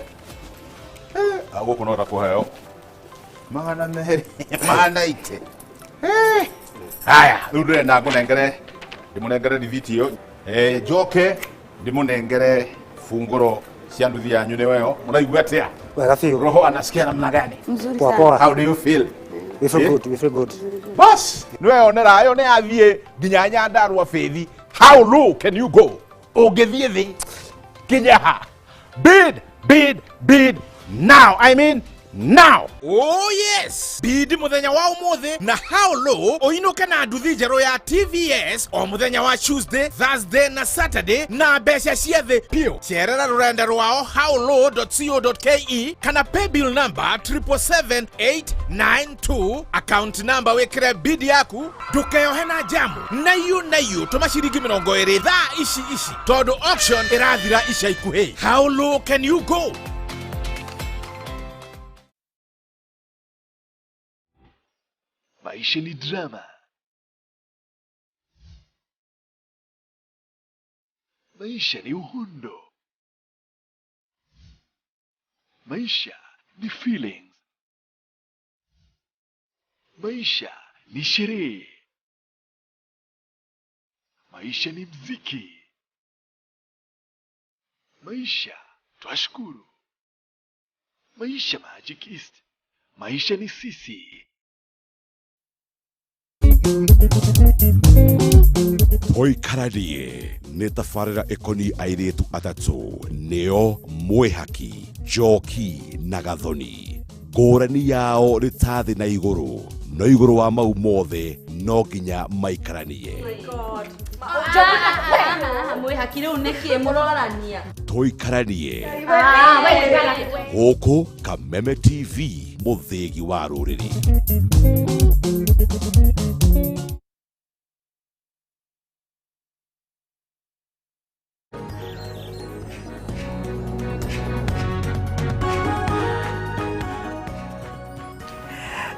Gũkũ no ta kũheo 290. Haya, rĩu ndĩrenda ngũnengere, ndĩmũnengere rithiti ĩyo. Njoke ndĩmũnengere bungũro cia nduthi yanyu. Nĩ weyo mũraigua atĩa? Wega biũ. Roho anasikia namna gani? Mzuri Poa sana. poa. How do you feel? We feel Eh? good, we feel good. Bas, nĩweyonera ĩyo nĩ yathiĩ nginya Nyandarua Faith. How low can you go? Ũngĩthiĩ thĩ nginya ha? Bid, bid, bid now. I mean Now. Oh yes, bidi muthenya wa umuthi na how low uinuke na nduthi njeru ya TVS o muthenya wa Tuesday, Thursday na Saturday na mbeca cia thi piu. Cerera rurenda rwao howlow.co.ke kana paybill number 777892, account number wikire bidi yaku, ndukeyohe na jamu na yu tuma ciringi 20 thaa ici ici tondu auction irathira ica ikuhi. How low can you go? Maisha ni drama. Maisha ni uhundo. Maisha ni feelings. Maisha ni sherehe. Maisha ni mziki. Maisha twashukuru. Maisha Magic East. Maisha ni sisi. Oikaranie nĩ tabarĩra ĩkoniĩ airĩtu atatũ nĩo Mwĩhaki, Njoki na Gathoni. Ngũrani yao nĩ ta thĩ na igũrũ, no igũrũ wa mau mothe no nginya maikaranie. Mwĩhaki rĩu nĩkĩ mũrorania? Tũikaranie gũkũ Kameme TV, mũthĩgi wa rũrĩrĩ.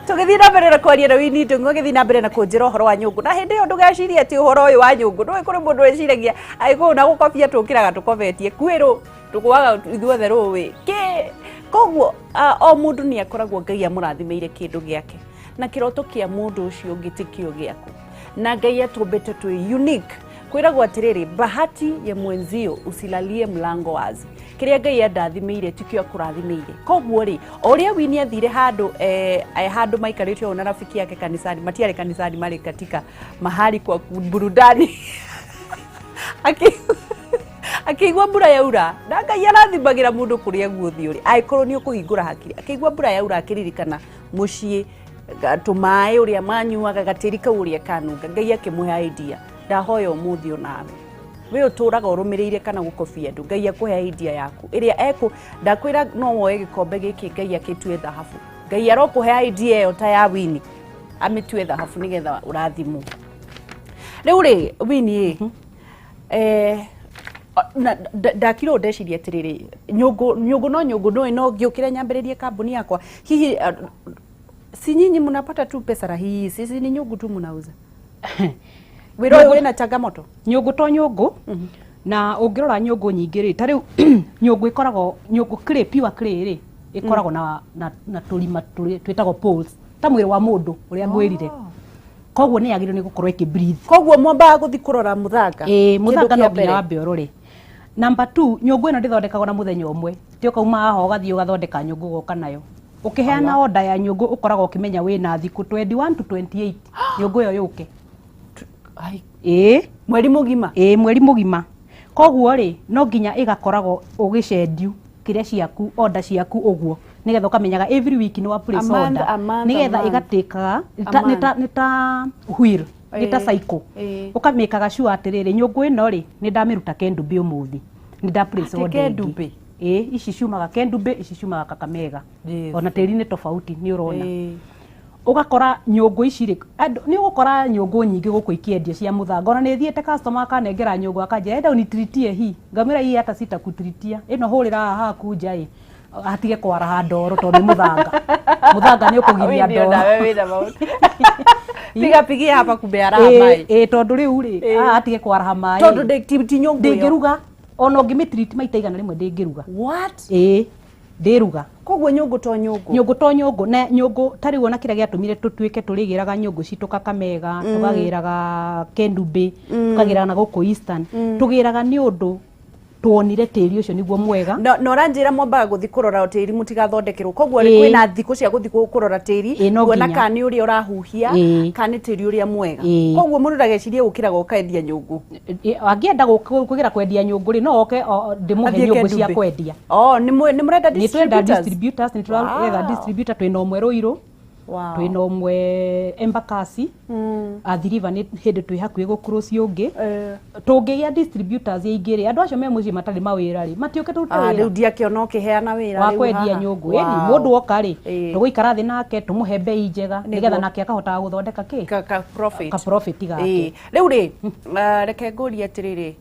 Tũgĩthiĩ na mbere na kwaria na Winnie Ndung'u, ũgĩthiĩ na mbere na kũnjĩra ũhoro wa nyũngũ. Na hĩndĩ ĩyo ndũgecirie atĩ ũhoro ũyũ wa nyũngũ, ndũĩ kũrĩ mũndũ wĩciragia agĩkũyũ na gũkobia tũkĩraga tũkobetie, kwĩrũ tũgũaga ithuothe rũĩ kĩ. Koguo o mũndũ nĩ akoragwo Ngai amũrathimĩire kĩndũ gĩake, na kĩroto kĩa mũndũ ũcio ũngĩ ti kĩo gĩaku, na Ngai atũmbĩte twĩ unique. Kwĩragwo atĩrĩrĩ, bahati ya mwenzio usilalie mlango wazi. Kĩrĩa Ngai andathimĩire tikĩo akũrathimĩire. Koguo rĩ, o ũrĩa Winnie athire handũ handũ maikarĩte ũũ na rafiki yake kanisani, matiarĩ kanisani, marĩ katika mahali kwa burudani. Akĩigua mbura yaura, na Ngai arathimagĩra mũndũ kũrĩa guothe ũrĩ, angĩkorwo nĩ ũkũhingũra hakiri. Akĩigua mbura yaura akĩririkana mũciĩ, tũmaĩ ũrĩa manyuaga, gatĩri kau ũrĩa kanunga. Ngai akĩmũhe idea, ndahoya ũmũthĩ onawe we ũtũraga ũrũmĩrĩire kana gũkobia andũ, Ngai akũhe idea yaku ĩrĩa ekũ ndakwĩra no woe gĩkombe gĩkĩ Ngai akĩtue thahabu. Ngai arokũhe idea ĩyo ta ya Winnie, amĩtue thahabu nĩgetha ũrathimwo. Rĩu rĩ Winnie, ndakirwo ndeciria atĩrĩrĩ, nyũngũ no nyũngũ, ndũĩ no ngĩũkĩre nyambĩrĩrie kambuni yakwa. Hihi si nyinyi mnapata tu pesa rahisi, sisi ni nyũngũ tu mnauza. Wĩra ũyũ wĩna changamoto? Nyũngũ to nyũngũ, na ũngĩrora nyũngũ nyingĩ rĩ, ta rĩu nyũngũ ĩkoragwo, nyũngũ clay, pure clay rĩ, ĩkoragwo na tũrima twĩtagwo pores, ta mwĩrĩ wa mũndũ ũrĩa ngwĩrire. Koguo nĩ yagĩrĩirwo nĩ gũkorwo ĩkĩ breathe. Koguo mwambaga gũthiĩ kũrora mũthanga. Ĩĩ, mũthanga no nginya wambe ũrore. Number 2, nyũngũ ĩno ndĩthondekagwo na mũthenya ũmwe. Ti ũkauma haha ũgathiĩ ũgathondeka nyũngũ ũgoka nayo. Ũkĩheana order ya nyũngũ ũkoragwo ũkĩmenya wĩna thikũ 21 to 28 nyũngũ ĩyo yũke. Ĩĩ, mweri mũgima. Ĩĩ, mweri mũgima. Koguo rĩ, no nginya ĩgakoragwo ũgĩcendiu kĩrĩa ciaku, order ciaku ũguo, nĩgetha ũkamenyaga every week nĩ wa place order, nĩgetha ĩgatĩkaga nĩ ta wheel, nĩ ta cycle. Ũkamĩkaga sure atĩrĩrĩ, nyũngũ ĩno rĩ, nĩ ndamĩruta Kendumbĩ ũmũthĩ, nĩ nda place order ĩngĩ. Ĩĩ, ici ciumaga Kendumbĩ, ici ciumaga Kakamega. Ona tĩri nĩ tofauti, nĩ ũrona. Ũgakora nyũngũ ici rĩ, nĩ ũgũkora nyũngũ nyingĩ gũkũ ikĩendio cia mũthanga. Ona nĩ thiĩte customer akanengera nyũngũ akanjĩra, enda ũnitiritie hii. Ngamwĩra hii hata sitakutiritia. Ĩno hũrĩra haha haku nja ĩ, hatige kwaraha ndoro tondũ nĩ mũthanga. Mũthanga nĩ ũkũgiria ndoro. Piga pigia hapa kumbe araha maĩ. Ĩĩ, tondũ rĩu rĩ, haha hatige kwaraha maĩ. Tondũ ti nyũngũ ĩyo. Ndĩngĩruga. Ona ũngĩmĩtiriti maita igana rĩmwe ndĩngĩruga. What? Ĩĩ, ndĩruga. Koguo nyũngũ to nyũngũ. Nyũngũ to nyũngũ, na nyũngũ ta rĩu ona kĩrĩa gĩatũmire tũtuĩke tũrĩgĩraga nyũngũ citũ Kakamega, tũkagĩraga Kendumbĩ, tũkagĩraga na gũkũ Eastern. Tũgĩraga nĩ ũndũ Tuonire tĩri ũcio nĩguo mwega. No no ranjira mwambaga guthi kurora tĩri mutigathondekerwo koguo kwina thikũ cia guthi kurora tĩri kuona kana nĩ ũrĩa ũrahuhia kana nĩ tĩri ũrĩa mwega. Koguo mũndũ ndagecirie gũkĩra goka endia nyũngũ. Angĩenda gũkĩra kwendia nyũngũ rĩ no oke ndĩmũhe nyũngũ cia kwendia. Oh, nĩ mũrenda distributors? Nĩ distributors, nĩ tũretha distributor twĩna ũmwe Ruiru. Wow. Twĩna ũmwe Embakasi. Athi River nĩ hĩndĩ twĩ hakuhĩ gũcross ũngĩ. Tũngĩgĩa distributors aingĩ rĩ, andũ acio me mũciĩ matarĩ mawĩra rĩ, matiũke tũrute wĩra. Rĩu ndiakĩona ũkĩheana wĩra wa kwendia nyũngũ. Ĩni mũndũ oka rĩ, tũgũikara thĩ nake tũmũhe bei njega nĩgetha nake akahotaga gũthondeka kĩ? Ka profit. Ka profit gake. Rĩu rĩ, reke ngũrie atĩrĩrĩ,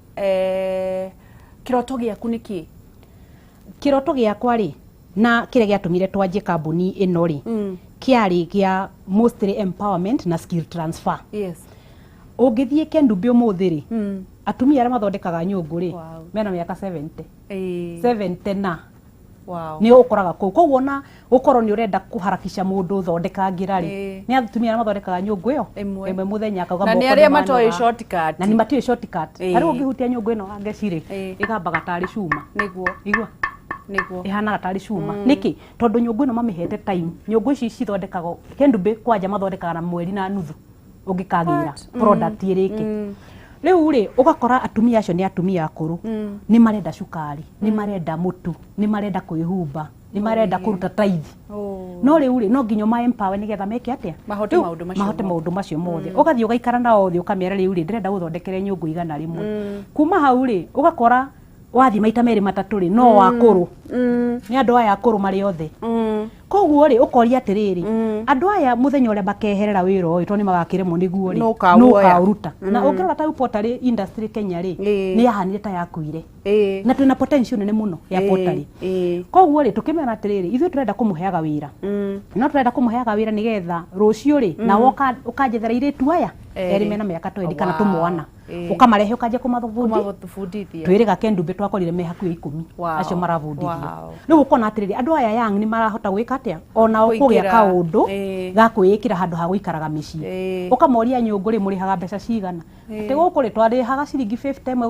kĩroto gĩaku nĩ kĩ? Kĩroto gĩakwa rĩ, na kĩrĩa gĩatũmire twanjie kambuni ĩno rĩ, kĩarĩ gĩa mostly empowerment na skill transfer. Yes. Ũngĩthiĩ Kendumbĩ ũmũthĩ rĩ, atumia arĩa mathondekaga nyũngũ rĩ, mena mĩaka 70. 70 na. Wow. Nĩ ũkoraga kũu. Koguo ona gũkorwo nĩ ũrenda kũharakisha mũndũ ũthondekangĩra rĩ, nĩ atumia arĩa mathondekaga nyũngũ ĩyo ĩmwe mũthenya akauga na nĩ arĩa matoĩ shortcut. Na nĩ matiũĩ shortcut. Ta rĩu ũngĩhutia nyũngũ ĩno Wangeci rĩ, ĩgambaga tarĩ cuma. Nĩguo. Igua. Nĩguo. Ihanaga tarĩ cuma. Nĩkĩ? Tondũ nyũngũ ĩno mamĩhete time. Nyũngũ ici cithondekagwo Kendumbĩ kwanja mathondekaga na mweri na nuthu ũngĩkagĩra product ĩrĩke. Rĩu rĩ ũgakora atumia acio nĩ atumia akũrũ, nĩ marenda cukari, nĩ marenda mũtu, nĩ marenda kwĩhumba, nĩ marenda kũruta tithe. No rĩu rĩ no nginya ma empower nĩgetha meke atĩa? Mahote maũndũ macio. Mahote maũndũ macio mothe. Ũgathiĩ ũgaikara nao thĩ ũkamera rĩu rĩ ndĩrenda gũthondekere nyũngũ 100. Kuma hau rĩ ũgakora wathi maita merĩ matatũ rĩ no wakũrũ. Nĩ andũ aya akũrũ marĩ othe. Koguo rĩ ũkoria atĩrĩrĩ, andũ aya mũthenya ũrĩa makeherera wĩra ũyũ tondũ nĩ magakĩremwo nĩguo rĩ, no ũkaũruta. Na ũngĩrora ta rĩu pottery industry Kenya rĩ, nĩ yahanire ta yakuire. Na twĩna potential nene mũno ya pottery. Koguo rĩ tũkĩmera atĩrĩrĩ, ithuĩ tũrenda kũmũheaga wĩra. No tũrenda kũmũheaga wĩra nĩgetha rũciũ rĩ, na woka ũkanjethera airĩtu aya erĩ mena mĩaka 20 kana tũmwana. Ũkamarehe ũkanjia kũmathobundithia. Twĩrĩga Kendumbĩ twakorire me hakuhĩ 10 acio marabundithio. Rĩu ũkona atĩrĩrĩ, andũ aya young nĩ marahota gwĩka atĩa? Ona kũgĩa kaũndũ ga kwĩĩkĩra handũ ha gũikaraga mĩciĩ. Ũkamoria nyũngũ rĩ mũrĩhaga mbeca cigana? Atĩ gũkũ rĩ twarĩhaga ciringi 50 ĩmwe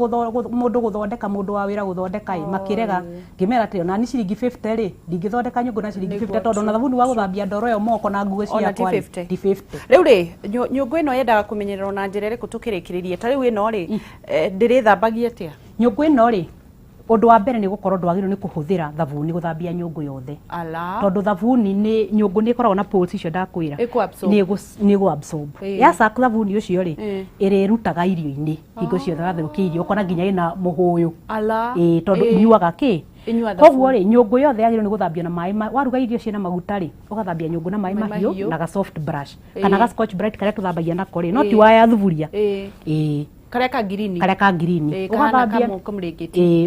mũndũ gũthondeka, mũndũ wa wĩra gũthondeka ĩ, makĩrega. Ngĩmera atĩrĩ, ona ni ciringi 50 rĩ, ndingĩthondeka nyũngũ na ciringi 50 tondũ ona thabuni wa gũthambia ndoro ĩyo moko na nguo ciakwa rĩ, ti 50. Rĩu rĩ, nyũngũ ĩno yendaga kũmenyererwo na njĩra ĩrĩkũ tũkĩrĩkĩrĩria? Ta rĩu ĩno rĩ, ndĩrĩthambagia atĩa? Nyũngũ ĩno rĩ, ũndũ wa mbere nĩ gũkorwo ndwagĩrĩirwo nĩ kũhũthĩra thabuni gũthambia nyũngũ yothe. Tondũ thabuni nĩ nyũngũ nĩ ĩkoragwo na pores icio ndakwĩra. Nĩ ĩgũ-absorb. Yasak thabuni ũcio rĩ, ĩrĩrutaga irio-inĩ hingo ciothe watherũkia irio ũkona nginya ĩna mũhũyũ. Tondũ inyuaga kĩ? Koguo rĩ, nyũngũ yothe yagĩrĩirwo nĩ gũthambio na maĩ, waruga irio ciĩna maguta rĩ, ũgathambia nyũngũ na maĩ mahiũ na ga soft brush kana ga Scotch Brite karĩa tũthambagia nako rĩ, no ti wa ya thuburia. Karĩa ka ngirini. Karĩa ka ngirini.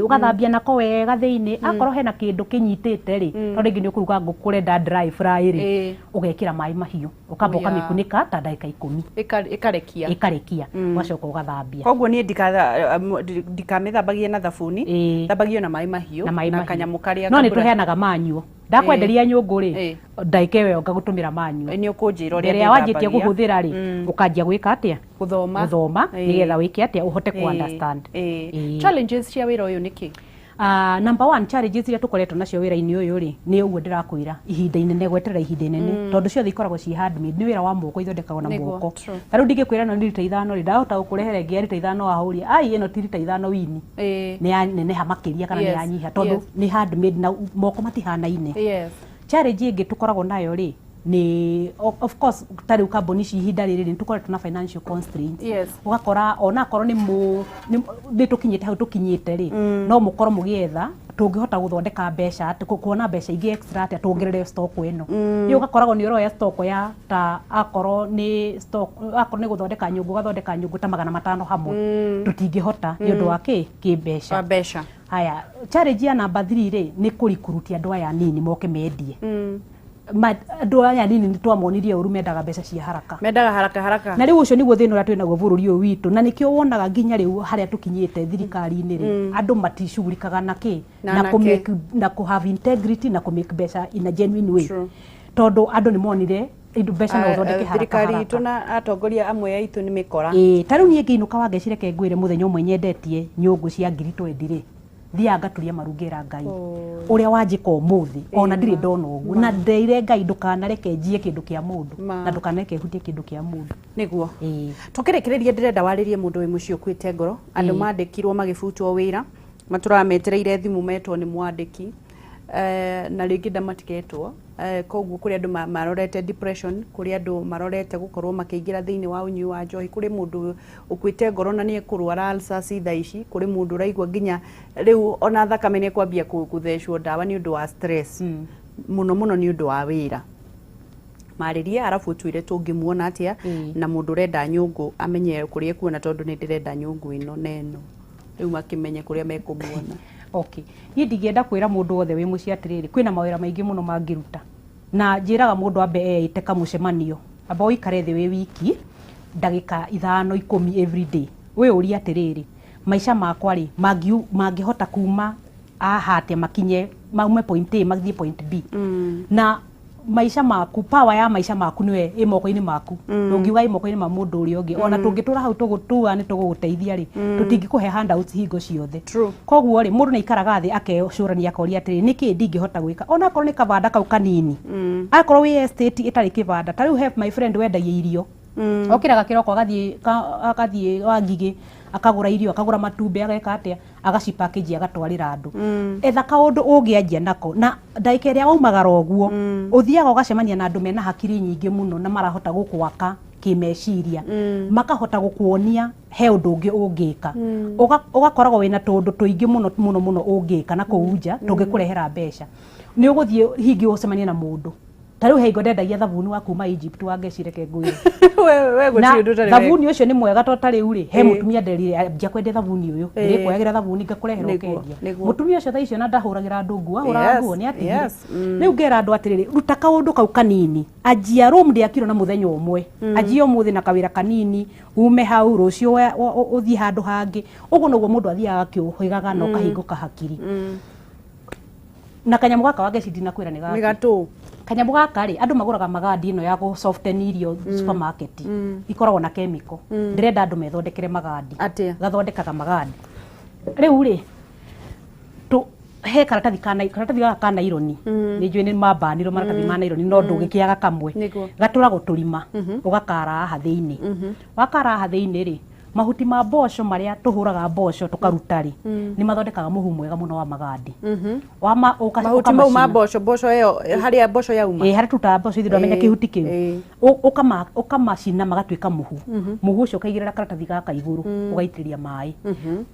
Ũgathambia nako wega thĩinĩ, akorwo hena kĩndũ kĩnyitĩte rĩ, tondũ rĩngĩ nĩ ũkũruga ngũkũ ũrenda dry fry rĩ, ũgekĩra maĩ mahiũ, ũkamba ũkamĩkunĩka ta ndagĩka 10. Ĩkarekia. Ĩkarekia. Ũgacoka ũgathambia. Koguo niĩ ndikamĩthambagie na thabuni, thambagio na maĩ mahiũ na kanyamũ karĩa. No nĩ tũheanaga manyuo. Ndakwenderia nyũngũ rĩ, ndagĩka ĩyo ngagũtũmĩra manyuo. Nĩ ũkũnjĩra ũrĩa ndĩrĩa wanjĩtie kũhũthĩra rĩ, ũkanjia gwĩka atĩa? Gũthoma. Gũthoma nĩgetha wĩke atĩa ũhote ku understand. Challenges cia wĩra ũyũ nĩ kĩ? Number one challenges iria tũkoretwo nacio wĩra-inĩ ũyũ rĩ, nĩ ũguo ndĩrakwĩra, ihinda inene, gweterera ihinda inene, tondũ ciothe ikoragwo ci handmade, nĩ wĩra wa moko, ithondekagwo na moko. Ta rĩu ndingĩkwĩra ĩno nĩ rita 5 rĩ, ndahota gũkũrehera ĩngĩ ya rita 5 wahũria, ai ĩno ti rita 5 wini. Nĩ yaneneha makĩria kana nĩ yanyiha, tondũ nĩ handmade na moko matihanaine. Challenge ĩngĩ tũkoragwo nayo rĩ, ni of course ta rĩu kambuni ici ihinda rĩrĩ nĩ tũkoretwo na financial constraints. Ũgakora ona akorwo nĩ tũkinyĩte hau tũkinyĩte rĩ, no mũkorwo mũgĩetha tũngĩhota gũthondeka mbeca, kuona mbeca ingĩ extra atĩa tuongerere stock ĩno. Nĩ ũgakoragwo nĩ ũroya stock ya ta akorwo nĩ stock, akorwo nĩ gũthondeka nyũngũ, ũgathondeka nyũngũ ta 500 hamwe. Tũtingĩhota nĩ ũndũ wa kĩ kĩmbeca. Mbeca. Haya, challenge ya namba 3 rĩ, nĩ kũrikurutia andũ aya anini moke mendie. Andũ aya anini nĩ twamonirie ũru, mendaga mbeca cia haraka. Mendaga haraka haraka. Na rĩu ũcio nĩguo thĩna ũrĩa twĩnaguo bũrũri ũyũ witũ, na nĩkĩo wonaga nginya rĩu harĩa tũkinyĩte thirikari-inĩ rĩ, andũ maticugurikaga na kĩ, na kũ make, na kũ have integrity na kũ make mbeca in a genuine way. Tondũ andũ nĩ monire indo mbeca no ũthondeke haraka. Thirikari itũ na atongoria amwe aitũ nĩ mĩkora. Ta rĩu niĩ ngĩinũka Wangeci reke ngwĩre mũthenya ũmwe nyendetie nyũngũ cia ngiri 20 rĩ, Thiaga ngaturia maru ngera Ngai ũrĩa wanjĩka ũmũthĩ ona ndirĩ ndona ũguo, na ndeire Ngai ndũkanareke njie kĩndũ kĩa mũndũ na ndũkanareke hutie kĩndũ kĩa mũndũ. Nĩguo tũkĩrĩkĩrĩria, ndĩrenda warĩrie mũndũ wĩ mũciĩ ũkuĩte ngoro, andũ mandĩkirwo magĩbutwo wĩra, matũraga metereire thimũ metwo nĩ mwandĩki, na rĩngĩ ndamatiketwo. Koguo kũrĩ andũ marorete depression, kũrĩ andũ marorete gũkorwo makĩingĩra thĩinĩ wa ũnyui wa njohi, kũrĩ mũndũ ũkuĩte ngoro na nĩ ekũrwara ulcers thaa ici, kũrĩ mũndũ ũraigua nginya rĩu ona thakame nĩ ekwambia gũthecwo ndawa nĩ ũndũ wa stress, mũno mũno nĩ ũndũ wa wĩra. Marĩrie, arabu ũtwĩre tũngĩmuona atĩa, na mũndũ ũrenda nyũngũ amenye kũrĩa ekuona, tondũ nĩ ndĩrenda nyũngũ ĩno na ĩno, rĩu makĩmenye kũrĩa mekũmuona. Okay, niĩ ndingĩenda kwĩra mũndũ wothe wĩ mũciĩ atĩrĩrĩ, kwĩna mawĩra maingĩ mũno mangĩruta, na njĩraga mũndũ ambe eĩte kamũcemanio, amba ũikare thĩ wĩ wiki ndagĩka 5, 10 every day, wĩyũrie atĩrĩrĩ, maica makwa rĩ, mangĩhota kuma haha atĩa makinye maume point A mathiĩ point B? Na maica maku, power ya maica maku nĩwe ĩ moko-inĩ maku. Ndũngiuga ĩ moko-inĩ ma mũndũ ũrĩa ũngĩ. Ona tũngĩtũra hau tuga nĩ tũgũgũteithia rĩ, tũtingĩkũhe handouts hingo ciothe. Koguo rĩ, mũndũ nĩ aikaraga thĩ akecũrania, akoria atĩrĩ, nĩkĩ ndingĩhota gwĩka, ona akorwo nĩ kabanda kau kanini, akorwo wĩ estate ĩtarĩ kĩbanda. Ta rĩu he my friend wendagia irio, okĩraga kĩroko agathiĩ Wangigĩ, akagũra irio, akagũra matumbĩ, ageka atĩa, agacipackage, agatwarĩra andũ. Etha kaũndũ ũngĩanjia nako, na ndagĩka ĩrĩa waumagara ũguo, ũthiaga ũgacemania na andũ mena hakiri nyingĩ mũno na marahota gũgwaka kĩmeciria, makahota gũkuonia he ũndũ ũngĩ ũngĩka. Ũgakoragwo wĩna tũũndũ tũingĩ mũno mũno mũno ũngĩka na kũu nja tũngĩkũrehera mbeca. Nĩ ũgũthiĩ hingi ũcemanie na mũndũ. Ta rĩu he hingo ndendagia thabuni wa kuma Egypt wa ngeci, reke ngwĩre. We Na gũtirĩ ũndũ ũtarĩ. Thabuni ũcio nĩ mwega, to ta rĩu rĩ, he mũtumia nderire anjia kwendia thabuni ũyũ, ndĩrĩkuoyagĩra thabuni ngakũrehera ũkendia. Mũtumia ũcio thaa icio na ndahũragĩra andũ nguo, ahũraga nguo, nĩ atigire. Rĩu ngera andũ atĩrĩrĩ, ruta kaũndũ kau kanini, anjia. Rome ndĩakirwo na mũthenya ũmwe. Anjia ũmũthĩ na kawĩra kanini, ume hau rũciũ ũthiĩ handũ hangĩ. Ũguo noguo mũndũ athiaga akĩũhĩgaga na ũkahingũka hakiri. Na kanyamũ gaka wa ngeci ndinakwĩra nĩ Nĩ gaka. Gatũ. Kanyamũ gaka rĩ, andũ magũraga magandi ĩno ya gũ soften irio supermarket, ikoragwo na chemical. Ndĩrenda andũ methondekere magandi. Atĩa? Gathondekaga magandi. Rĩu rĩ, he karatathi ka karatathi gaka ka naironi, nĩ njũĩ nĩ mambanirwo maratathi ma naironi, no ndũngĩkĩaga kamwe. Gatũragwo tũrima, ũgakara haha thĩinĩ. Wakara haha thĩinĩ rĩ, mahuti ma mboco marĩa tũhũraga mboco tũkaruta rĩ, nĩ mathondekaga mũhu mwega mũno wa magandi. Wama Mahuti mau ma ũkamacina. mboco ĩyo, harĩa mboco yauma. Ĩ, harĩa tũrutaga mboco ithuĩ, ndwamenya kĩhuti kĩu. Ũkamacina magatuĩka mũhu. Mũhu ũcio ũkaigĩrĩra karatathi gaka igũrũ, ũgaitĩrĩria maĩ.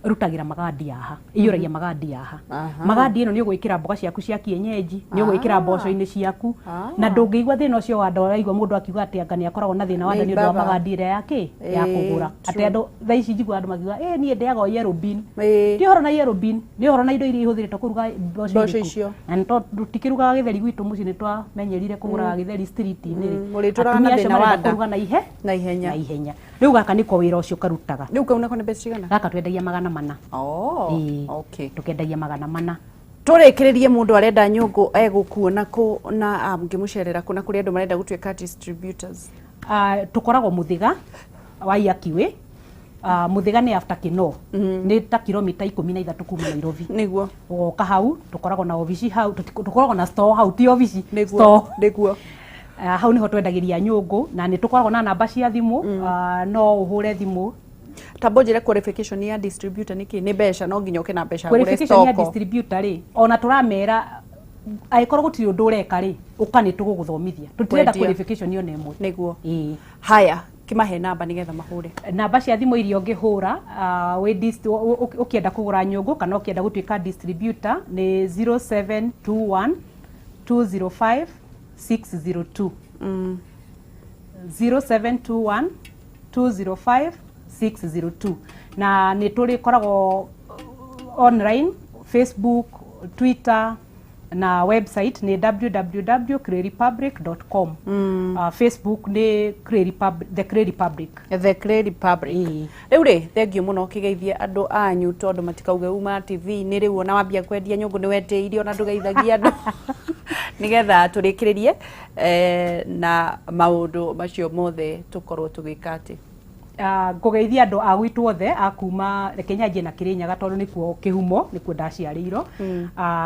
Rutagĩra magandi haha, iyũragia magandi haha. Magandi ĩno nĩ ũgwĩkĩra mboga ciaku cia kienyeji, nĩ ũgwĩkĩra mboco-inĩ ciaku, na ndũngĩigua thĩna ũcio wa nda. Ũraigua mũndũ akiuga atĩ anga nĩ akoragwo na thĩna wa nda Nĩ nĩ ũndũ wa mbaba. magandi ĩrĩa ya kĩ ya kũgũra. Atĩ andũ thaa ici njiguaga andũ makiuga, ĩ niĩ ndĩaga o yellow bean. Ti ũhoro na yellow bean, nĩ ũhoro na indo iria ihũthĩrĩtwo kũruga mboco Mboco irĩkũ. icio. Na nĩ tondũ tũtikĩrugaga gĩtheri gwitũ mũciĩ, nĩ twamenyerire kũgũraga gĩtheri street-inĩ rĩ. Mũrĩtũraga na Atumia acio thĩna wa marenda nda. kũruga na ihe Na ihenya. Na ihenya. Rĩu gaka nĩko wĩra ũcio karutaga. Rĩu kau nako nĩ mbeca cigana? Gaka twendagia 400. Oh, Ĩĩ. okay. Tũkendagia 400. Tũrĩkĩrĩrie, mũndũ arenda nyũngũ egũkuona kũ, na angĩmũcerera kũ, na kũrĩ andũ marenda gũtuĩka distributors? Tũkoragwo Mũthĩga wa Iyakiwe. Mũthĩga nĩ after Kino, nĩ ta kilomita 13 kuma Nairobi. Ũgoka hau, tũkoragwo na obici hau, tũkoragwo na store hau, ti obici, store. Hau niho twendagĩria nyũngũ, na nĩ tũkoragwo na namba cia thimũ, no ũhũre thimũ. Tamba ũnjĩre qualification ya distributor nĩ kĩ? Nĩ mbeca? No nginya ũke na mbeca ngũre Qualification ya stock? distributor rĩ, ona tũramera angĩkorwo gũtirĩ ũndũ ũreka rĩ, ũka nĩ tũgũgũthomithia. Tũtirenda Kwendia. qualification ona ĩmwe. Ĩĩ. Haya, kĩmahe namba nĩgetha mahũre. Namba cia thimũ iria ũngĩhũra wĩ ũkĩenda kũgũra nyũngũ kana ũkĩenda gũtuĩka distributor nĩ 0721 205 602, 0721 205 602. Na nĩ tũrĩkoragwo online, Facebook, Twitter, na website nĩ www.clayrepublic.com. Facebook nĩ Clay Republic, The Clay Republic. The Clay Republic. Ĩĩ. Rĩu rĩ, thengiũ mũno, ũkĩgeithie andũ anyu, tondũ matikauge uma TV-inĩ rĩu ona wambia kwendia nyũngũ nĩ wetĩirie ona ndũgeithagia andũ, nĩgetha tũrĩkĩrĩrie na maũndũ macio mothe tũkorwo tũgĩka atĩ Ngũgeithia andũ a gwitũ othe a kuma, reke nyanjie na Kĩrĩnyaga tondũ nĩkuo kĩhumo, nĩkuo ndaciarĩirwo.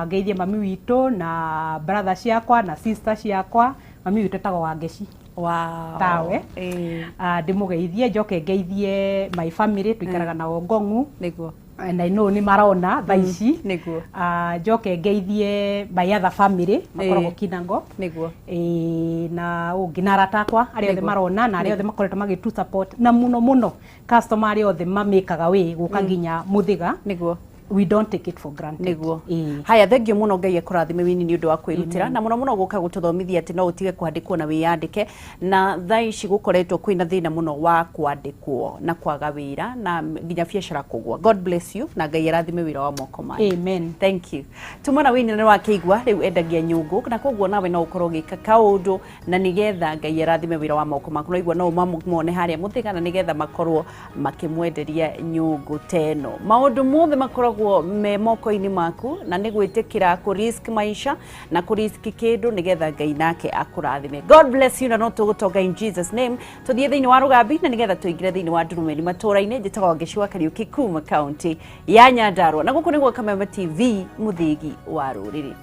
Ngeithie mami witũ na brother ciakwa na sister ciakwa. Mami witũ etagwo Wangeci. Tawe. Ndĩmũgeithie, njoke ngeithie my family tũikaraga nao Ngong'u. And I know nĩ marona thaa ici. Njoke ngeithie my other family makoragwo Kinango. Ĩĩ, na ũngĩ na arata akwa arĩa othe marona na arĩa othe makoretwo magĩtu support, na mũno mũno customer arĩa othe mamĩkaga wĩ gũka nginya Mũthĩga. We don't take it for granted. Ĩĩ. Haya, thengio muno, Ngai akũrathime wini nĩ ũndũ wa kwĩrutĩra na mũno mũno gũka gũtũthomithia atĩ no ũtige kwandĩkwo na wĩyandĩke. Na thaa ici gũkoretwo kwĩna thĩna mũno wa kwandĩkwo na kwaga wĩra na nginya biacara kũgwa. God bless you na Ngai arathime wĩra wa moko manyu. Amen. Thank you. Tumana wini nĩ wakĩigua rĩu endagia nyũngũ, na koguo nawe no ũkorwo ũgĩka kaũndũ na nĩgetha Ngai arathime wĩra wa moko maku. No igua no ũmamone harĩa Mũthĩga na nĩgetha makorwo makĩmwenderia nyũngũ teno. Maũndũ mothe makoragwo me moko-inĩ maku na nĩ gwĩtĩkĩra kũ risk maisha na kũ risk kĩndũ nĩgetha Ngai nake akũrathime. God bless you na no tũgũtonga in Jesus name. Tũthiĩ thĩinĩ wa Rũgambi na nĩgetha tũingĩre thĩinĩ wa Ndurumeni matũũra-inĩ. Njĩtagwo Wangeci wa Kariũki kuma kaunti ya Nyandarua, na gũkũ nĩguo Kameme TV, mũthĩgi wa rũrĩrĩ.